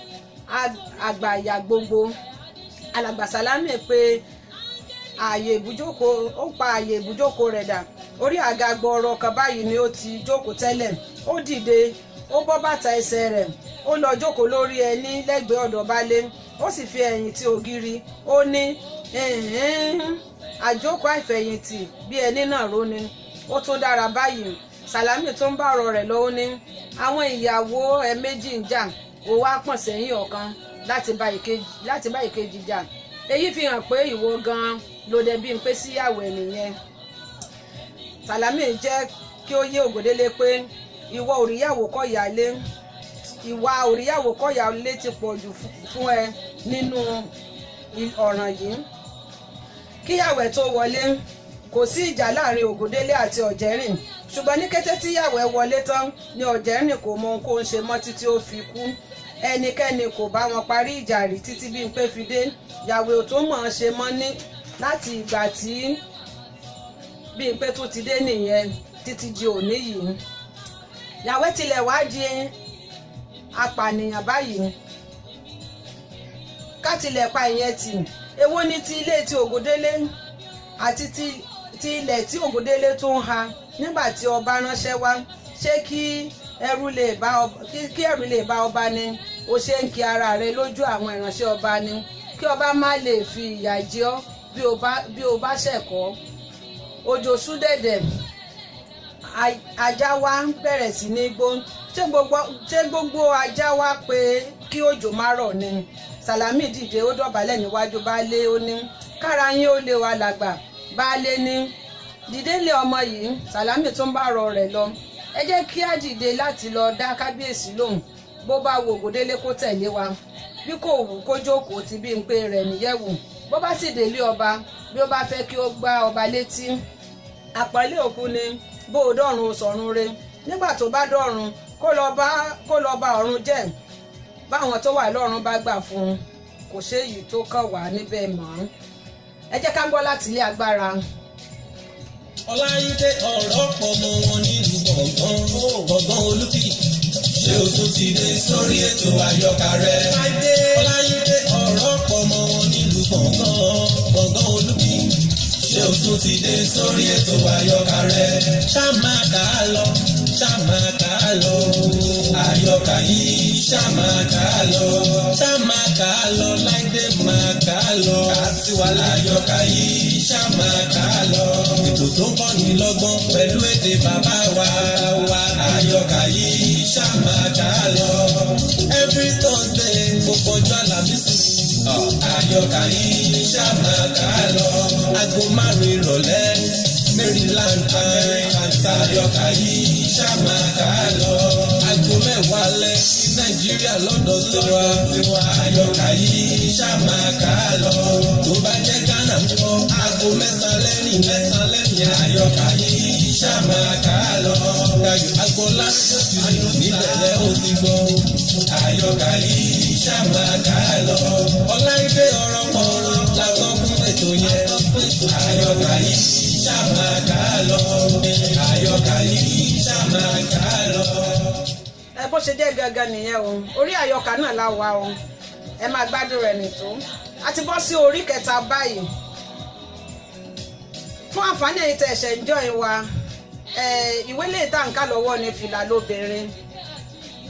[SPEAKER 3] àgbàyà gbogbo. Alàgbà Sàlámì pé ààyè ibùjókòó, ó pa ààyè ibùjókòó rẹ̀ dà. Orí àga gbọọrọ kan báyìí ni ó ti jókòó tẹ́lẹ̀. Ó dìde, ó bọ́ bàtà ẹsẹ̀ rẹ̀, ó lọ jókòó lórí ẹní lẹ́gbẹ̀ẹ́ ọ̀dọ̀ baálé. Ó sì fi ẹ̀yìn ti ògiri. Ó ní àjókòó àìfẹ̀yìntì bí ẹni náà róni. Ó tún dára báyìí. Sàlámì tó ń bá ọ̀rọ̀ rẹ̀ lọ, ó ní àwọn ìyàwó ẹ méjì ń jà, ó wá pọ̀n sẹ́yìn ọ̀kan láti bá ìkejì jà. Èyí fi hàn pé ìwọ gan-an ló dẹ Bímpé síyàwó ẹ nìyẹn. Sàlámì jẹ́ kí ó yé Ògúndélé pé ìwọ òríyàwó kọ́ ìyálé, ìwà òríyàwó kọ́ ìyálé ti pọ̀ jù fún ẹ nínú ọ̀ràn yìí. Kí Yàwẹ̀ tó wọlé, kò sí ìjà láàrin Ògúndélé àti Ọ̀jẹ́rìn, ṣùgbọ́n ní kété tí Yàwẹ̀ wọlé tán ni Ọ̀jẹ́rìn kò mọ ohun kó ń ṣe mọ́ títí ó fi kú. Ẹnikẹ́ni kò bá wọn parí ìjà rí títí Bímpé fi dé. Yàwẹ̀ ò tún mọ̀ ọ́n ṣe mọ́ ní láti ìgbà tí Bímpé tún ti dé nìyẹn títí di òní yìí. Yàwẹ̀ tilẹ̀ wá di apànìyàn báyìí. Ká tilẹ̀ pa ìyẹn tì, èwo ni ti ilé ti Ògúndélé àti ti ilẹ̀ tí Ògúndélé tó ń ha nígbà tí ọba ránṣẹ́ wá? Ṣé kí ẹrú lè bá ọba ni? Ó ṣe ń kí ara rẹ lójú àwọn ìránṣẹ́ ọba ni, kí ọba má lè fi ìyà jẹ ọ́ bí o bá ṣẹ̀kọ́. Òjò ṣú dẹ̀dẹ̀, ajá wa bẹ̀rẹ̀ sí ní gbó. Ṣé gbogbo ajá wa pé kí òjò má rọ̀ ni? Sàlámì dìde, ó dọ̀bálẹ̀ níwájú baálé, ó ní kára yín ó lé wa làgbà. Baálé ní dìde lé ọmọ yìí. Sàlámì tún bá rọ rẹ̀ lọ. Ẹ jẹ́ kí á dìde láti lọ dá kábíyèsí lóhùn. Bó bá wo Ògúndélé kó tẹ̀lé wa, bí kò wù kó jókòó ti Bímpé rẹ̀ níyẹ̀wù. Bó bá sì délé ọba, bí ó bá fẹ́ kí ó gbá ọba létí, àpọ́nlé òkú ni. Bó o dọ̀run sọ̀run re, nígbà tó bá dọ̀run kó lọ bá ọ̀run jẹ́. Báwọn tó wà lọ́run bá gbà fún un, kò séyìí tó kàn wá níbẹ̀ mọ́. Ẹ jẹ́ ká gbọ́ láti ilé agbára.
[SPEAKER 2] Ọláyídé ọ̀rọ̀ pọ̀ mọ́ wọn nílùú gbọ̀ngàn, gbọ̀ngàn Olúfi. Ṣé o tún ti dé sórí ètò àyọkà rẹ? Ọláyídé ọ̀rọ̀ pọ̀ mọ́ wọn nílùú gbọ̀ngàn, gbọ̀ngàn Olúfi. Ṣé o tún ti dé sórí ètò àyọkà rẹ? Ṣá máa kà á lọ, ṣá máa kà á lọ. Àyọkà yìí ṣá máa kà á lọ. Ṣá máa kà á lọ, Láìdé máa kà á lọ. Kà á sí wa láyọkà yìí ṣá máa kà á lọ. Ètò tó ń kọ́ni lọ́gbọ́n pẹ̀lú èdè bàbá wa. Àyọkà yìí ṣá máa kà á lọ. Every Thursday, gbogbo ọjọ́ Àlàmísì. Àyọkà yìí ṣá máa kà á lọ. Aago 5 ìrọ̀lẹ́, Maryland time. Àyọkà yìí ṣá máa kà á lọ. Aago 10 alẹ́ ní Nàìjíríà lọ́dọ̀ tiwa. Àyọkà yìí ṣá máa kà á lọ. Tó bá jẹ́ Ghana ń kọ́, aago 9 lẹ́yìn 9 lẹ́yìn. Àyọkà yìí ṣá máa kà á lọ. Dayọ̀ Agboola níbẹ̀rẹ̀ ó ti gbọ́. Àyọkà yìí ṣá máa kà á lọ. Ọláìdé ọ̀rọ̀ pọ̀ látọ̀ fún ètò yẹn. Àyọkà yìí ṣá máa kà á lọ. Àyọkà yìí ṣá máa kà á lọ.
[SPEAKER 3] Ẹ bó ṣe jẹ́ gangan nìyẹn o. Orí àyọkà náà la wà o. Ẹ máa gbádùn rẹ̀ nìtó. A ti bọ́ sí orí kẹta báyìí. Fún àǹfààní ẹ̀yin tẹ́ ẹ̀ṣẹ̀ ń join wa, ìwé lè tá nǹka lọ́wọ́ ni Fìlà Lóbìnrin.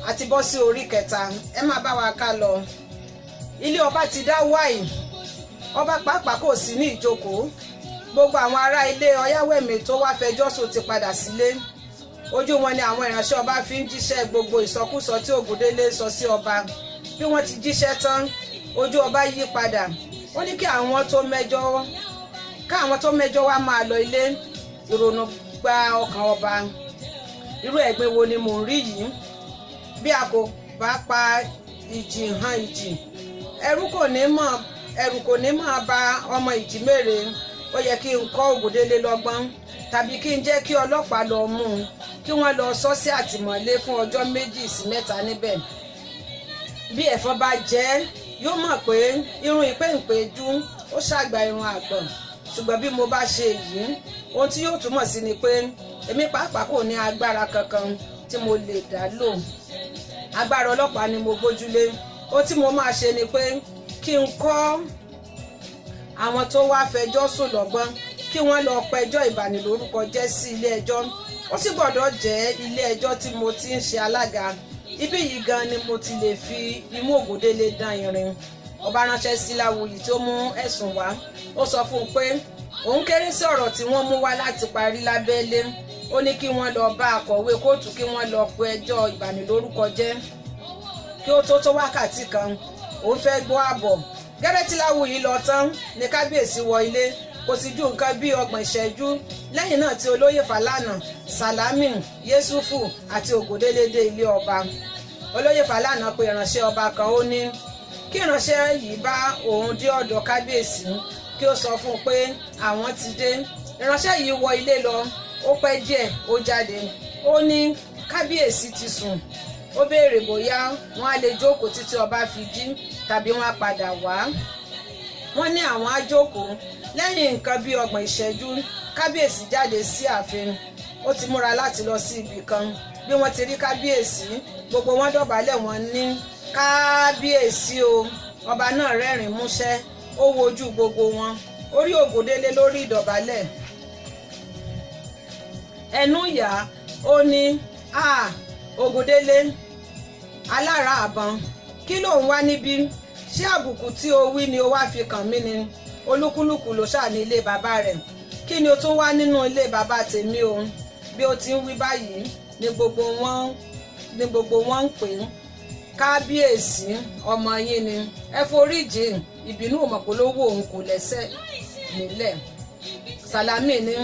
[SPEAKER 3] A ti bọ́ sí orí kẹta, ẹ máa bá wa ká lọ. Ilé ọba ti dá wáì, ọba pàápàá kò sí ní ìjókòó. Gbogbo àwọn ará ilé Ọ̀yáwẹ̀mí tó wá fẹjọ́ sùn ti padà sílé. Ojú wọn ni àwọn ìránṣẹ́ ọba fi ń jíṣẹ́ gbogbo ìsọkúsọ tí Ògúndélé sọ sí ọba. Bí wọ́n ti jíṣẹ́ tán, ojú ọba yí padà. Ó ní kí àwọn tó mẹ́jọ wá máa lọ ilé. Ìrònú gba ọkàn ọba. Irú ẹ̀gbin wo ni mò ń rí yìí? Bí a kò bá pa ìjì hàn ìjì, ẹ̀rù kò ní mọ̀ ba ọmọ ìjì mére. Ó yẹ kí n kọ́ Ògúndélé lọ́gbọ́n, tàbí kí n jẹ́ kí ọlọ́pàá lọ mú un, kí wọ́n lọ sọ sí àtìmọ́lé fún ọjọ́ 2 sí 3 níbẹ̀. Bí ẹ̀fọn bá jẹ́, yóò mọ̀ pé irun ìpéǹpéjú ó ṣàgbà irun àgbọ̀n. Ṣùgbọ́n bí mo bá ṣe èyí, ohun tí yóò túmọ̀ sí ni pé èmi pàápàá kò ní agbára kankan tí mo lè dá lò. Agbára ọlọ́pàá ni mo gbójúlé. Ohun tí mo máa ṣe ni pé kí n kọ́ àwọn tó wá fẹjọ́ sùn lọ́gbọ́n, kí wọ́n lọ pẹjọ́ ìbanilórúkọ jẹ́ sí ilé ẹjọ́. Ó sì gbọ́dọ̀ jẹ́ ilé ẹjọ́ tí mo ti ń ṣe alága. Ibí yìí gan ni mo ti lè fi imú Ògúndélé dán irin. Ọba ránṣẹ́ sí Láwuyì tó mú ẹ̀sùn wá. Ó sọ fún un pé òun kéré sí ọ̀rọ̀ tí wọ́n mú wá láti parí lábẹ́lé. Ó ní kí wọ́n lọ bá akọ̀wé kóòtù, kí wọ́n lọ pe ẹjọ́ ìbanilórúkọ jẹ́. Kí ó tó wákàtí kan, òun fẹ́ gbọ́ àbọ̀. Gẹ́rẹ́ tí Láwuyì lọ tán ni kábíyèsí wọ ilé. Kò sì ju nǹkan bíi 30 ìṣẹ́jú lẹ́yìn náà tí olóyè Fálànà, Sàlámì, Yésùfù àti Ògúndélé dé ilé ọba. Olóyè Fálànà pe ìránṣẹ́ ọba kan, ó ní kí ìránṣẹ́ yìí bá òun dé ọ̀dọ̀ kábíyèsí. kí ó sọ fún un pé àwọn ti dé. Ìránṣẹ́ yìí wọ ilé lọ, ó pẹ́ díẹ̀, ó jáde. Ó ní kábíyèsí ti sùn. Ó béèrè bóyá wọ́n á lè jókòó títí ọba fi jí tàbí wọ́n á padà wá. Wọ́n ní àwọn á jókòó. Lẹ́yìn nǹkan bíi 30 ìṣẹ́jú, kábíyèsí jáde sí ààfin. Ó ti múra láti lọ sí ibì kan. Bí wọ́n ti rí kábíyèsí, gbogbo wọn dọ̀bálẹ̀, wọ́n ní kábíyèsí o. Ọba náà rẹ́rìn músẹ́, ó wojú gbogbo wọn, ó rí Ògúndélé lórí ìdọ̀bálẹ̀. Ẹnu yà á, ó ní, "A Ògúndélé alára àbọ̀n, kí ló ń wá níbí? Ṣé àbùkù tí o wí ni o wá fi kàn mí ni? Olúkúlùkù ló ṣáà ní ilé bàbá rẹ̀. Kí ni o tún wá nínú ilé bàbá tèmi o?" Bí ó ti ń wí báyìí ni gbogbo wọn ń pè é, "Kábíyèsí, ọmọ yín ni, ẹ foríjì." Ìbínú òmọ̀polówó òun kò lẹ́sẹ̀ nílẹ̀. Sàlámì ní,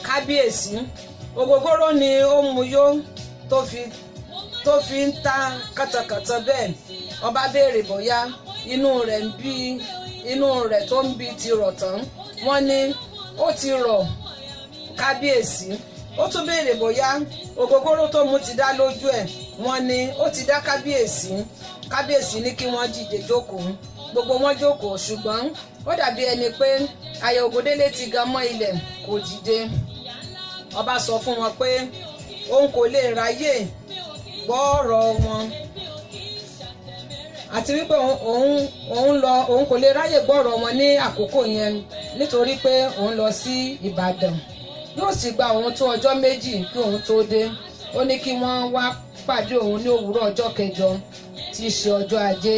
[SPEAKER 3] "Kábíyèsí, ògógóró ni ó mu yó tó fi ń ta kàtàkàtà bẹ́ẹ̀." Ọba béèrè bóyá inú rẹ̀ ń bí, inú rẹ̀ tó ń bí ti rọ̀ tán. Wọ́n ní ó ti rọ̀, kábíyèsí. Ó tún béèrè bóyá ògógóró tó mu ti dá lójú ẹ̀. Wọ́n ní ó ti dá, kábíyèsí. Kábíyèsí ní kí wọ́n dìde jókòó. Gbogbo wọn jókòó, ṣùgbọ́n ó dàbí ẹni pé àyà Ògúndélé ti gan mọ́ ilẹ̀, kò dìde. Ọba sọ fún wọn pé òun kò lè ráyè gbọ́ ọ̀rọ̀ wọn, àti wípé òun lọ, òun kò lè ráyè gbọ́ ọ̀rọ̀ wọn ní àkókò yẹn nítorí pé òun lọ sí Ìbàdàn, yóò sì gba òun tó ọjọ́ 2 kí òun tó dé. Ó ní kí wọ́n wá pàdé òun ní òwúrọ̀ ọjọ́ kẹjọ, tí í ṣe ọjọ́ Ajé.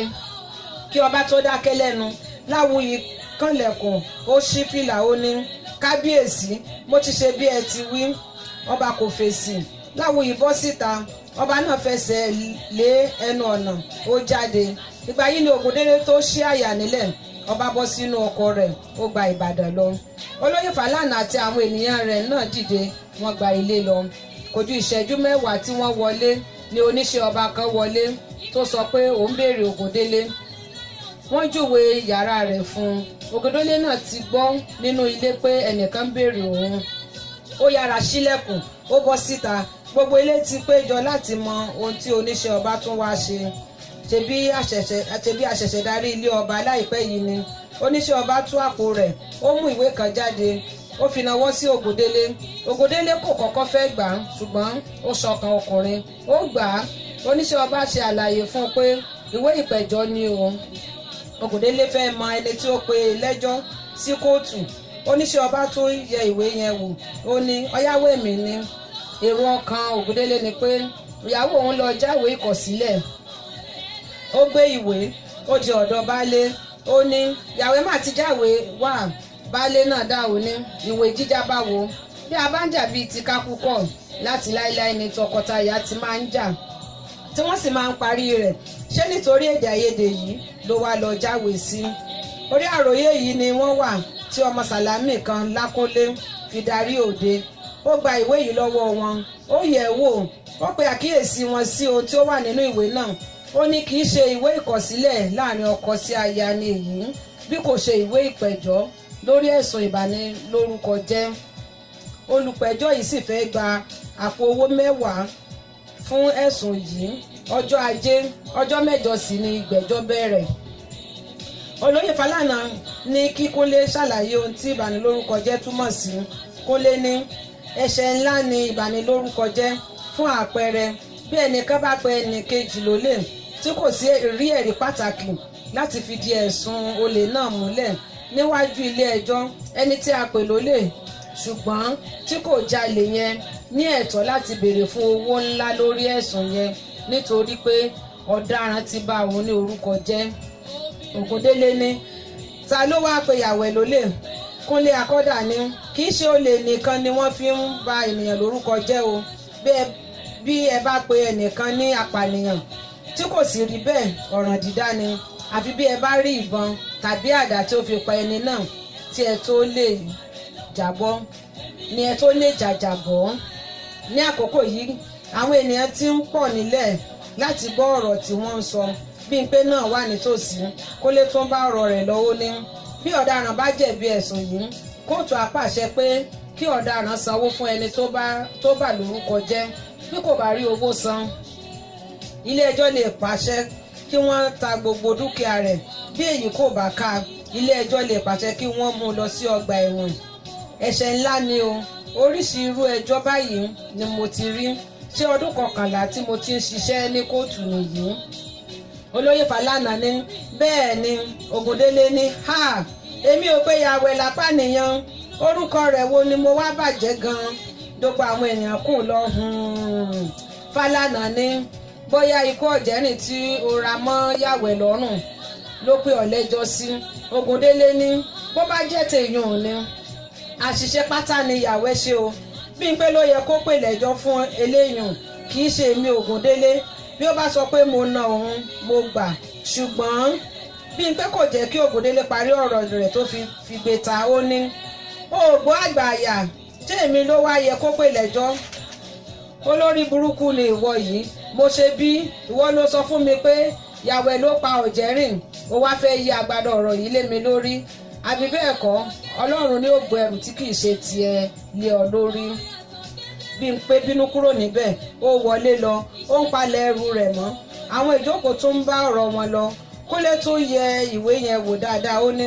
[SPEAKER 3] Kí ọba tó dákẹ́ lẹ́nu, Láwùyí kànlẹ̀kùn, ó ṣí fìlà, ó ní, "Kábíyèsí, mo ti ṣe bí ẹ ti wí." Ọba kò fèsì. Láwùyí bọ́ síta, ọba náà fẹsẹ̀ lé ẹnu ọ̀nà, ó jáde. Ìgbà yìí ni Ògúndélé tó ṣí àyà nílẹ̀. Ọba bọ́ sínú ọkọ̀ rẹ̀, ó gba Ìbàdàn lọ. Olóyè Fálànà àti àwọn ènìyàn rẹ̀ náà dìde, wọ́n gba ilé lọ. Kò ju ìṣẹ́jú 10 tí wọ́n wọlé ni oníṣẹ́ ọba kan wọlé tó sọ pé òun béèrè Ògúndélé. Wọ́n júwe yàrá rẹ̀ fún un. Ògúndélé náà ti gbọ́ nínú ilé pé ẹnìkan ń béèrè òun. Ó yára ṣílẹ̀kùn, ó bọ́ síta. Gbogbo ilé ti péjọ láti mọ ohun tí oníṣẹ́ ọba tún wá ṣe. Ṣebí àṣẹ̀ṣẹ̀ darí ilé ọba láìpẹ́ yìí ni. Oníṣẹ́ ọba tú àpò rẹ̀, ó mú ìwé kan jáde, ó fi nawọ́ sí Ògúndélé. Ògúndélé kò kọ́kọ́ fẹ́ gbà á, ṣùgbọ́n ó ṣọkàn ọkùnrin, ó gbà á. Oníṣẹ́ ọba ṣe àlàyé fún un pé ìwé ìpẹ̀jọ́ ni o. Ògúndélé fẹ́ mọ ẹni tí ó pe lẹ́jọ́ sí kóòtù. Oníṣẹ́ ọba tó yẹ ìwé yẹn wò, ó ní ọ̀yáwó mi ni. Èrò ọkàn Ògúndélé ni pé ìyàwó òun lọ jáwèé ìkọ̀sílẹ̀. Ó gbé ìwé, ó di ọ̀dọ̀ baálé. Ó ní, "Ìyàwó má ti jáwèé wá." Baálé náà dáhùn ní, "Ìwé jíjá báwo? Bí a bá ń jà bíi ti kákúkọ̀, láti láéláé ni tọkọtaya ti máa ń jà tí wọ́n sì máa ń parí rẹ̀. Ṣé nítorí èdè àìyedè yìí ló wá lọ jáwèé sí?" Orí àròyé yìí ni wọ́n wà tí ọmọ Sàlámì kan Lákúnlé fi darí òde. Ó gba ìwé yìí lọ́wọ́ wọn, ó yẹ̀ ẹ́ wò, ó pe àkíyèsí wọn sí ohun tí ó wà nínú ìwé náà. Ó ní kì í ṣe ìwé ìkọ̀sílẹ̀ láàrin ọkọ sí aya ni èyí, bí kò ṣe ìwé ìpẹ̀jọ́ lórí ẹ̀sùn ìbanilórúkọ jẹ́. Olùpẹ̀jọ́ yìí sì fẹ́ gba àpò owó 10 fún ẹ̀sùn yìí. Ọjọ́ Ajé ọjọ́ 8 sì ni ìgbẹ́jọ́ bẹ̀rẹ̀. Olóyè Fálànà ní kí Kúnlé ṣàlàyé ohun tí ìbanilórúkọ jẹ́ túmọ̀ sí. Kúnlé ní ẹ̀ṣẹ̀ ńlá ni ìbanilórúkọ jẹ́. Fún àpẹẹrẹ, bí ẹnìkan bá pe ẹnìkejì lólè tí kò sí rí ẹ̀rí pàtàkì láti fi di ẹ̀sùn olè náà múlẹ̀ níwájú ilé ẹjọ́, ẹni tí a pè lólè ṣùgbọ́n tí kò jalè yẹn ní ẹ̀tọ́ láti béèrè fún owó ńlá lórí ẹ̀sùn yẹn nítorí pé ọ̀daràn ti bà òun ní orúkọ jẹ́. Ògúndélé ní, "Ta ló wáá pe ìyàwó ẹ̀ lólè?" Kúnlé Akọ́dà ní kì í ṣe olè nìkan ni wọ́n fi ń ba ènìyàn lórúkọ jẹ́ o. Bí ẹ bá pe ẹnìkan ní apànìyàn tí kò sì rí bẹ́ẹ̀, ọ̀ràn dídá ni, àfi bí ẹ bá rí ìbọn tàbí àdá tí ó fi pa ẹni náà tí ẹ tó lè jábọ́ ni ẹ tó lè jàjàbọ́. Ní àkókò yìí, àwọn ènìyàn ti ń pọ̀ nílẹ̀ láti gbọ́ ọ̀rọ̀ tí wọ́n ń sọ. Bímpé náà wà nítòsí. Kólé tó ń bá ọ̀rọ̀ rẹ̀ lọ́wọ́ ní Bí ọ̀daràn bá jẹ̀bi ẹ̀sùn yìí, kóòtù á pàṣẹ pé kí ọ̀daràn sanwó fún ẹni tó bà lórúkọ jẹ́. Bí kò bá rí owó san, ilé ẹjọ́ lè pàṣẹ kí wọ́n ta gbogbo dúkìá rẹ̀. Bí èyí kò bá ká, ilé ẹjọ́ lè pàṣẹ kí wọ́n mú un lọ sí ọgbà ẹ̀wọ̀n. Ẹ̀ṣẹ̀ ńlá ni o. Oríṣi irú ẹjọ́ báyìí ni mo ti rí. Ṣé ọdún 11 tí mo ti ń ṣiṣẹ́ ní kóòtù nìyí? Olóyè Fálànà ní bẹ́ẹ̀ ni. Ògúndélé ní ha, èmi ò pé Yàwẹ̀ lápá nìyẹn, orúkọ rẹ̀ wo ni mo wá bàjẹ́ gan-an? Gbogbo àwọn èèyàn kù lọ. Fálànà ní bóyá ikú ọ̀jẹ̀rìn tí ó ra mọ́ Yàwẹ̀ lọ́rùn ló pé ọ̀lẹ́jọ́ sí. Ògúndélé ní bó bá jẹ́ tèèyàn ni, àṣìṣe pátá ni Yàwẹ̀ ṣe o. Bímpé ló yẹ kó pè lẹ́jọ́ fún eléyùn, kì í ṣe èmi Ògúndélé. Bí ó bá sọ pé mo na òun, mo gbà. Ṣùgbọ́n Bímpé kò jẹ́ kí Ògúndélé parí ọ̀rọ̀ rẹ̀ tó fi gbé ta. Ó ní oògùn àgbà àyà, ṣé èmi ló wá yẹ kó pè lẹ́jọ́? Olórí burúkú ni ìwọ yìí. Mo ṣe bí ìwọ ló sọ fún mi pé Yàwẹ̀ ló pa Ọ̀jẹ̀rìn, ó wá fẹ́ yí agbádọ̀ ọ̀rọ̀ yìí lé mi lórí, àbí bẹ́ẹ̀ kọ́? Ọlọ́run ní ó gbọ́ ẹrù tí kì í ṣe tiẹ̀ lé ọ lórí. Bímpé bínú kúrò níbẹ̀, ó wọlé lọ, ó ń palẹ̀ ẹrù rẹ̀ mọ́. Àwọn ìjókòó tó ń bá ọ̀rọ̀ wọn lọ. Kúnlé tó yẹ ìwé yẹn wò dáadáa, ó ní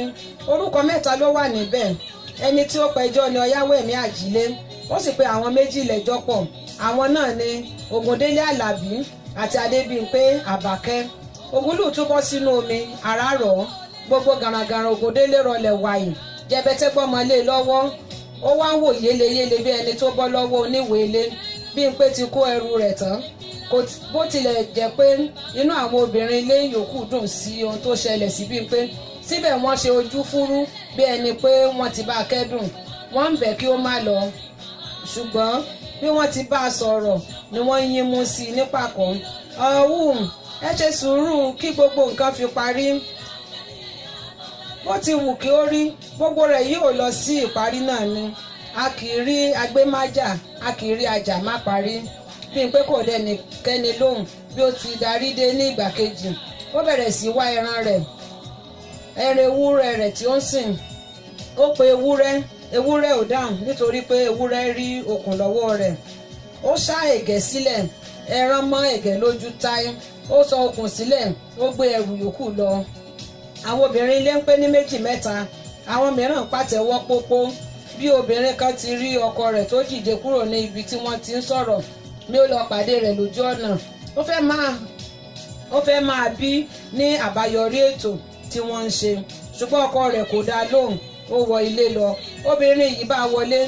[SPEAKER 3] orúkọ 3 ló wà níbẹ̀. Ẹni tí ó pẹjọ́ ni Ọ̀yáwẹ̀mí Àjílé, ó sì pe àwọn 2 lẹ́jọ́ pọ̀. Àwọn náà ni Ògúndélé Àlàbí àti Adébímpé Àbákẹ́. Ògúnlù tún bọ́ sínú omi, ara rọ̀ ọ́. Gbogbo garagara Ògúndélé rọlẹ̀ wàyí, jẹbẹtẹ gbọ́mọ lé lọ́wọ́. Ó wá ń wò yéleyéle bí ẹni tó bọ́ lọ́wọ́ oníwèé ilé. Bímpé ti kó ẹrù rẹ̀ tán. Bó tilẹ̀ jẹ́ pé inú àwọn obìnrin ilé yòókù dùn sí ohun tó ṣẹlẹ̀ sí Bímpé, síbẹ̀ wọ́n ṣe ojú fúrú bí ẹni pé wọ́n ti bá a kẹ́dùn. Wọ́n ń bẹ̀ kí ó má lọ, ṣùgbọ́n bí wọ́n ti bá a sọ̀rọ̀ ni wọ́n ń yínmú sí i nípàkọ́. Ọ̀hún, ẹ ṣe sùúrù kí gbogbo nǹkan fi parí. Bó ti wù kí ó rí, gbogbo rẹ̀ yóò lọ sí ìparí náà ni. A kì í rí agbémájà, a kì í rí ajá má parí. Bímpé kò dẹnikẹ́ni lóhùn. Bí ó ti darí dé ní ìgbà kejì, ó bẹ̀rẹ̀ sí wá ẹran rẹ̀, ẹran ewúrẹ́ rẹ̀ tí ó ń sìn. Ó pe ewúrẹ́, ewúrẹ́ ò dáhùn nítorí pé ewúrẹ́ rí okùn lọ́wọ́ rẹ̀. Ó ṣá ẹ̀gẹ́ sílẹ̀, ẹran mọ́ ẹ̀gẹ́ lójú táyé. Ó sọ okùn sílẹ̀, ó gbé ẹrù yòókù lọ. Àwọn obìnrin ilé ń pé ní 2 mẹ́ta, àwọn mìíràn pàtẹ́wọ́ pópó. Bí obìnrin kan ti rí ọkọ rẹ̀ tó dìde kúrò ní ibi tí wọ́n ti ń sọ̀rọ̀ ni ó lọ pàdé rẹ̀ lójú ọ̀nà. Ó fẹ́ máa bí ní àbáyọrí ètò tí wọ́n ń ṣe, ṣùgbọ́n ọkọ rẹ̀ kò dá lóhùn. Ó wọ ilé lọ. Obìnrin yìí bá wọlé,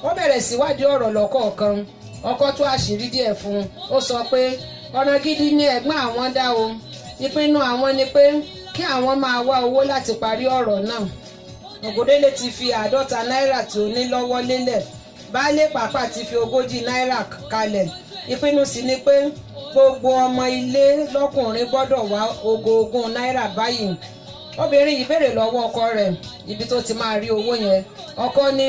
[SPEAKER 3] ó bẹ̀rẹ̀ sí wádìí ọ̀rọ̀ lọ́kọ̀ọ̀kan. Ọkọ tú àṣírí díẹ̀ fún un. Ó sọ pé ọ̀nà gidi ni ẹ̀gbọ́n àwọn dá o. Ìpinnu àwọn ni pé kí àwọn máa wá owó láti parí ọ̀rọ̀ náà. Ògúndélé ti fi 50 náírà tí ó ní lọ́wọ́ lélẹ̀. Baálé pàápàá ti fi 40 náírà kalẹ̀. Ìpinnu sì ni pé gbogbo ọmọ ilé lọ́kùnrin gbọ́dọ̀ wá 20 náírà báyìí. Obìnrin yìí béèrè lọ́wọ́ ọkọ rẹ̀ ibi tó ti máa rí owó yẹn. Ọkọ ní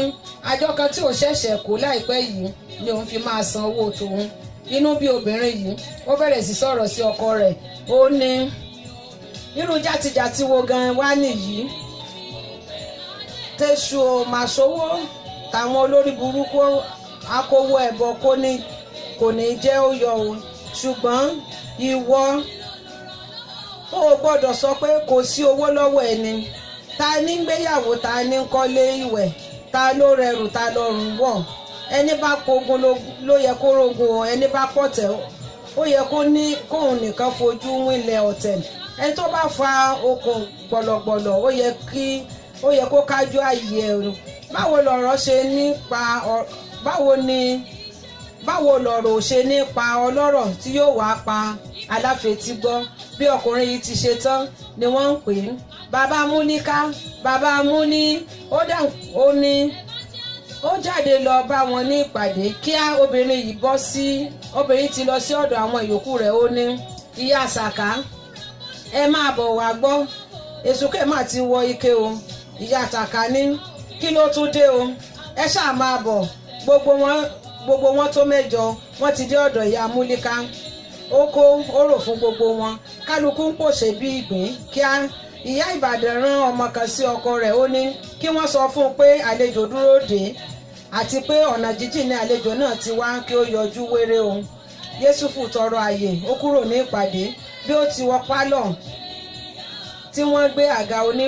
[SPEAKER 3] àjọ kan tí òun ṣẹ̀ṣẹ̀ kó láìpẹ́ yìí ni òun fi máa san owó tòun. Inú bí obìnrin yìí, ó bẹ̀rẹ̀ sí sọ̀rọ̀ sí ọkọ rẹ̀. Ó ní irú játijàti wo gan wá nìyí? Tẹ̀sù ò máa ṣòwò táwọn olórí burúkú akówó ẹ̀bọ kò ní jẹ́ ó yọ o. Ṣùgbọ́n ìwọ ó gbọ́dọ̀ sọ pé kò sí owó lọ́wọ́ ẹni. Ta ní ń gbéyàwó, ta ní ń kọ́lé ìwẹ̀, ta ló rẹrù, ta lọ́rùn wọ̀? Ẹni bá pogun ló yẹ kó rogun o. Ẹni bá pọ̀tẹ̀ ó yẹ kó ní kóun nìkan fojú wínlẹ̀ ọ̀tẹ̀. Ẹni tó bá fa okùn gbọ̀lọ̀gbọ̀lọ̀ ó yẹ kó kájú ààyè ẹ̀rù. Báwo lọ̀rọ̀ ṣe nípa báwo lọ̀rọ̀ ṣe nípa ọlọ́rọ̀ tí yóò wá pa aláfetígbọ́? Bí ọkùnrin yìí ti ṣe tán ni wọ́n ń pè é bàbá Múníká, bàbá Múní. Ó dáhùn, ó ní ó jáde lọ bá wọn ní ìpàdé. Kíá obìnrin yìí bọ́ sí obìnrin ti lọ sí ọ̀dọ̀ àwọn ìyókù rẹ̀. Ó ní ìyá Sàká, ẹ máa bọ̀ wá gbọ́, èsùkè má ti wọ ike o. Ìyá Sàká ní kí ló tún dé o? Ẹ ṣáà máa bọ̀. Gbogbo wọn tó 8 wọ́n ti dé ọ̀dọ̀ ìyá Múlíká. Ó kó ó rò fún gbogbo wọn. Kálukú ń pòṣè bí ìgbín. Kíá Ìyá Ìbàdàn rán ọmọ kan sí ọkọ rẹ̀. Ó ní kí wọ́n sọ fún un pé àlejò dúró dè é, àti pé ọ̀nà jíjìn ní àlejò náà ti wá, kí ó yọjú wéré o. Yéṣùfù tọrọ àyè, ó kúrò ní ìpàdé. Bí ó ti wọ pálọ̀ tí wọ́n gbé àga oní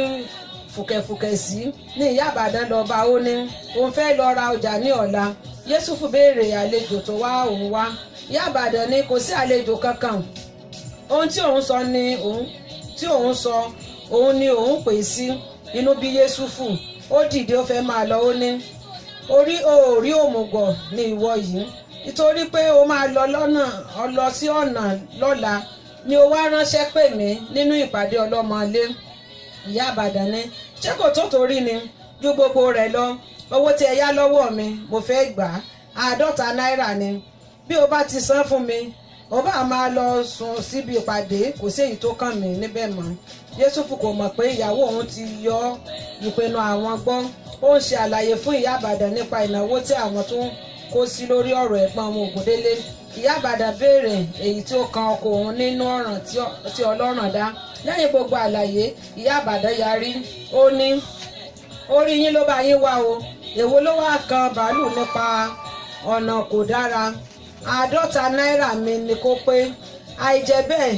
[SPEAKER 3] fùkẹ̀fùkẹ̀ sí ní ìyá Ìbàdàn lọ bá. Ó ní òun fẹ́ lọ ra ọjà ní ọ̀la. Yéṣùfù béèrè àlejò tó wá òun wá. Ìyá Ìbàdàn ní kò sí àlejò kankan. Ohun tí òun sọ ni òun tí òun sọ òun ni òun pè sí. Inú bí Yéṣùfù, ó dìde, ó fẹ́ máa lọ. Ó ní orí òórí òmùgọ̀ ni ìwọ yìí, nítorí pé o máa lọ lọ́nà lọ sí ọ̀nà lọ́la ni o wá ránṣẹ́ pè mí nínú ìpàdé ọlọ́mọlé. Ìyá Ìbàdàn ni ṣé kò tó torí ni ju gbogbo rẹ̀ lọ, owó tí ẹ yá lọ́wọ́ mi mo fẹ́ gbà á, 50 náírà ni. Bí o bá ti san fún mi, o bá máa lọ sùn síbi ìpàdé, kò sí èyí tó kàn mí níbẹ̀ mọ́. Yéṣùfù kò mọ̀ pé ìyàwó òun ti yọ ìpinnu àwọn gbọ́. Ó ń ṣe àlàyé fún ìyá Ìbàdàn nípa ìnáwó tí àwọn tó ń kó sí lórí ọ̀rọ̀ ẹ̀gbọ́n wọn Ògúndélé. Ìyá Ìbàdàn béèrè èyí tí ó kan ọkọ òun nínú ọ̀ràn tí ọlọ́ràn dá. Lẹ́yìn gbogbo àlàyé, ìyá Ìbàdàn yarí. Ó ní orí yín ló bá yín wá o, èwo ló wá kan bàálù nípa ọ̀nà kò dára? 50 náírà mi ni kó pé, àìjẹ́ bẹ́ẹ̀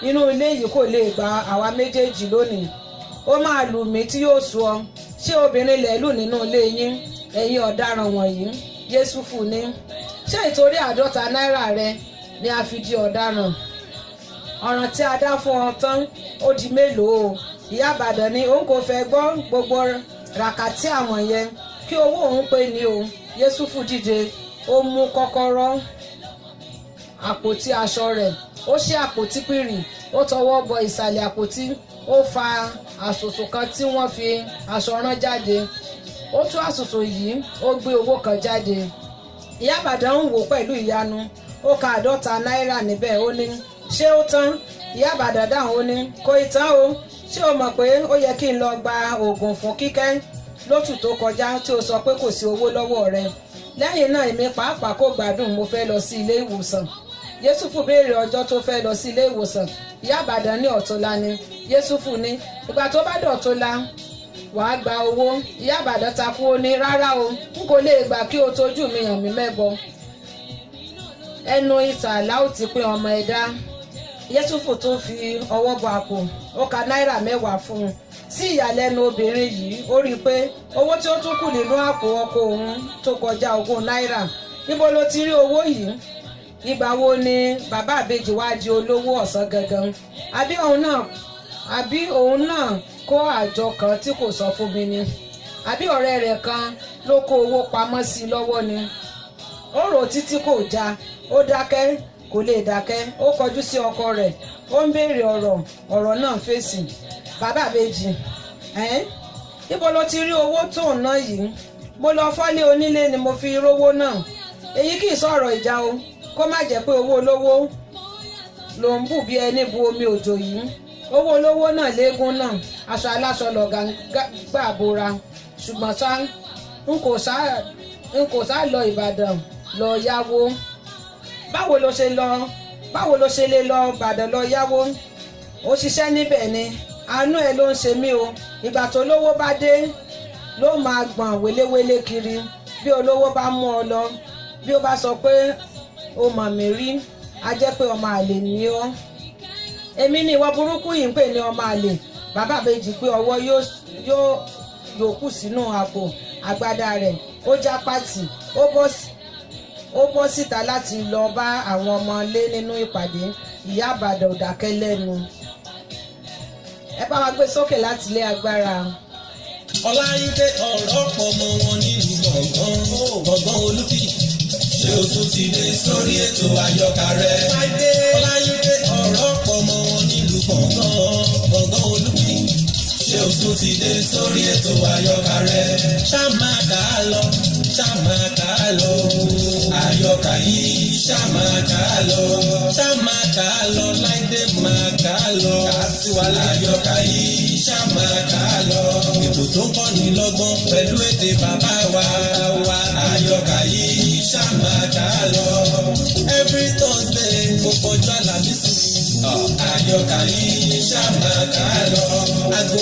[SPEAKER 3] inú ilé yìí kò lè gba àwa méjèèjì lónìí. Ó máa lù mí tí yóò sú ọ. Ṣé obìnrin lẹ̀ lù nínú ilé yín, ẹ̀yin ọ̀daràn wọ̀nyí? Yéṣùfù ní ṣé ìtorí 50 náírà rẹ ni a fi di ọ̀daràn? Ọ̀ràn tí a dá fún ọ tán, ó di mélòó o? Ìyá Ìbàdàn ni òun kò fẹ́ gbọ́ gbogbo ràkàtì àwọn yẹn, kí owó òun pé ní o. Yéṣùfù dìde, ó mú kọ́kọ́rọ́ àpótí aṣọ rẹ̀, ó ṣí àpótí pìrì, ó tọwọ́ bọ ìsàlẹ̀ àpótí, ó fa àsòsò kan tí wọ́n fi aṣọ rán jáde. Ó tú àsòsò yìí, ó gbé owó kan jáde. Ìyá Ìbàdàn ń wò pẹ̀lú ìyanu. Ó ka 50 náírà níbẹ̀. Ó ní ṣé ó tán? Ìyá Ìbàdàn dáhùn, ó ní kò ì tán o. Ṣé o mọ̀ pé ó yẹ kí n lọ gba oògùn fún Kíkẹ́ lóṣù tó kọjá tí o sọ pé kò sí owó lọ́wọ́ rẹ? Lẹ́yìn náà, èmi pàápàá kò gbádùn, mo fẹ́ lọ sí ilé ìwòsàn. Yéṣùfù béèrè ọjọ́ tó fẹ́ lọ sí ilé ìwòsàn. Ìyá Ìbàdàn ní ọ̀túnla ni. Yéṣùfù ní ìgbà tó bá dọ̀túnla, wàá gba owó. Ìyá Ìbàdàn takú, ó ní rárá o, n kò lè gbà kí o tójú mi hàn mí mẹ́bọ. Ẹnu ìta làó ti pín ọmọ ẹ̀dá. Yéṣùfù tún fi ọwọ́ bọ àpò, ó ka náírà 10 fún un. Sí ìyàlẹ́nu obìnrin yìí, ó rí i pé owó tí ó tún kù nínú àpò ọkọ òun tó kọjá 20 náírà. Níbo ló ti rí owó yìí? Ìgbà wo ni bàbá àbèjì wá di olówó ọ̀sán gangan? Àbí òun náà kó àjọ kan tí kò sọ fún mi ni? Àbí ọ̀rẹ́ rẹ̀ kan ló kó owó pamọ́ sí i lọ́wọ́ ni? Ó rò títí kò já, ó dákẹ́, kò lè dákẹ́. Ó kọjú sí ọkọ rẹ̀, ó ń béèrè ọ̀rọ̀, ọ̀rọ̀ náà fèsì. Bàbá àbèjì ẹ́n, níbo ló ti rí owó tó ń ná yìí? Mo lọ fọ́lé onílé ni mo fi rówó náà. Èyí kì í sọ̀rọ̀ ìjà o, kó má jẹ́ pé owó olówó ló ń bù bí ẹni bu omi òjò yìí. Owó olówó náà léegun náà, aṣọ aláṣọ lọ̀gá gbà bora. Ṣùgbọ́n ṣá, n kò sá lọ Ìbàdàn lọ yáwó. Báwo ló ṣe lè lọ Ìbàdàn lọ yáwó? Ó ṣiṣẹ́ níbẹ̀ ni. Àánú ẹ̀ ló ń ṣe mí o. Ìgbà tó lówó bá dé ló máa gbọ̀n wéléwélé kiri. Bí olówó bá mú ọ lọ, bí ó bá sọ pé o mọ̀ mí rí, á jẹ́ pé ọmọ àlè ni ọ́. Èmi ni ìwọ burúkú yìí ń pè ní ọmọ àlè? Bàbá àbèjì pé ọwọ́ yóò yòókù sínú àpò àgbádá rẹ̀, ó já pàtì, ó bọ́ síta láti lọ bá àwọn ọmọ ilé nínú ìpàdé. Ìyá Ìbàdàn ò dákẹ́ lẹ́nu. Ẹ bá wa gbé sókè láti ilé agbára.
[SPEAKER 2] Ọláyídé ọ̀rọ̀ pọ̀ mọ́ wọn nílùú gbọ̀ngàn, gbọ̀ngàn Olúfi. Ṣé o tún ti dé sórí ètò àyọkà rẹ̀? Ọláyídé ọ̀rọ̀ pọ̀ mọ́ wọn nílùú gbọ̀ngàn, gbọ̀ngàn Olúfi. Ṣé o tún ti dé sórí ètò àyọkà rẹ̀? Ṣá máa kà á lọ, ṣá máa kà á lọ. Àyọkà yìí, ṣá máa kà á lọ. Ṣá máa kà á lọ, Láìdé máa kà á lọ. Kà á sí wa láyọkà yìí, ṣá máa kà á lọ. Ètò tó ń kọ́ni lọ́gbọ́n pẹ̀lú èdè bàbá wa. Àyọkà yìí, ṣá máa kà á lọ. Every Thursday, gbogbo ọjọ́ Àlàmísì. Àyọkà yìí ṣáà máa kà á lọ. Aago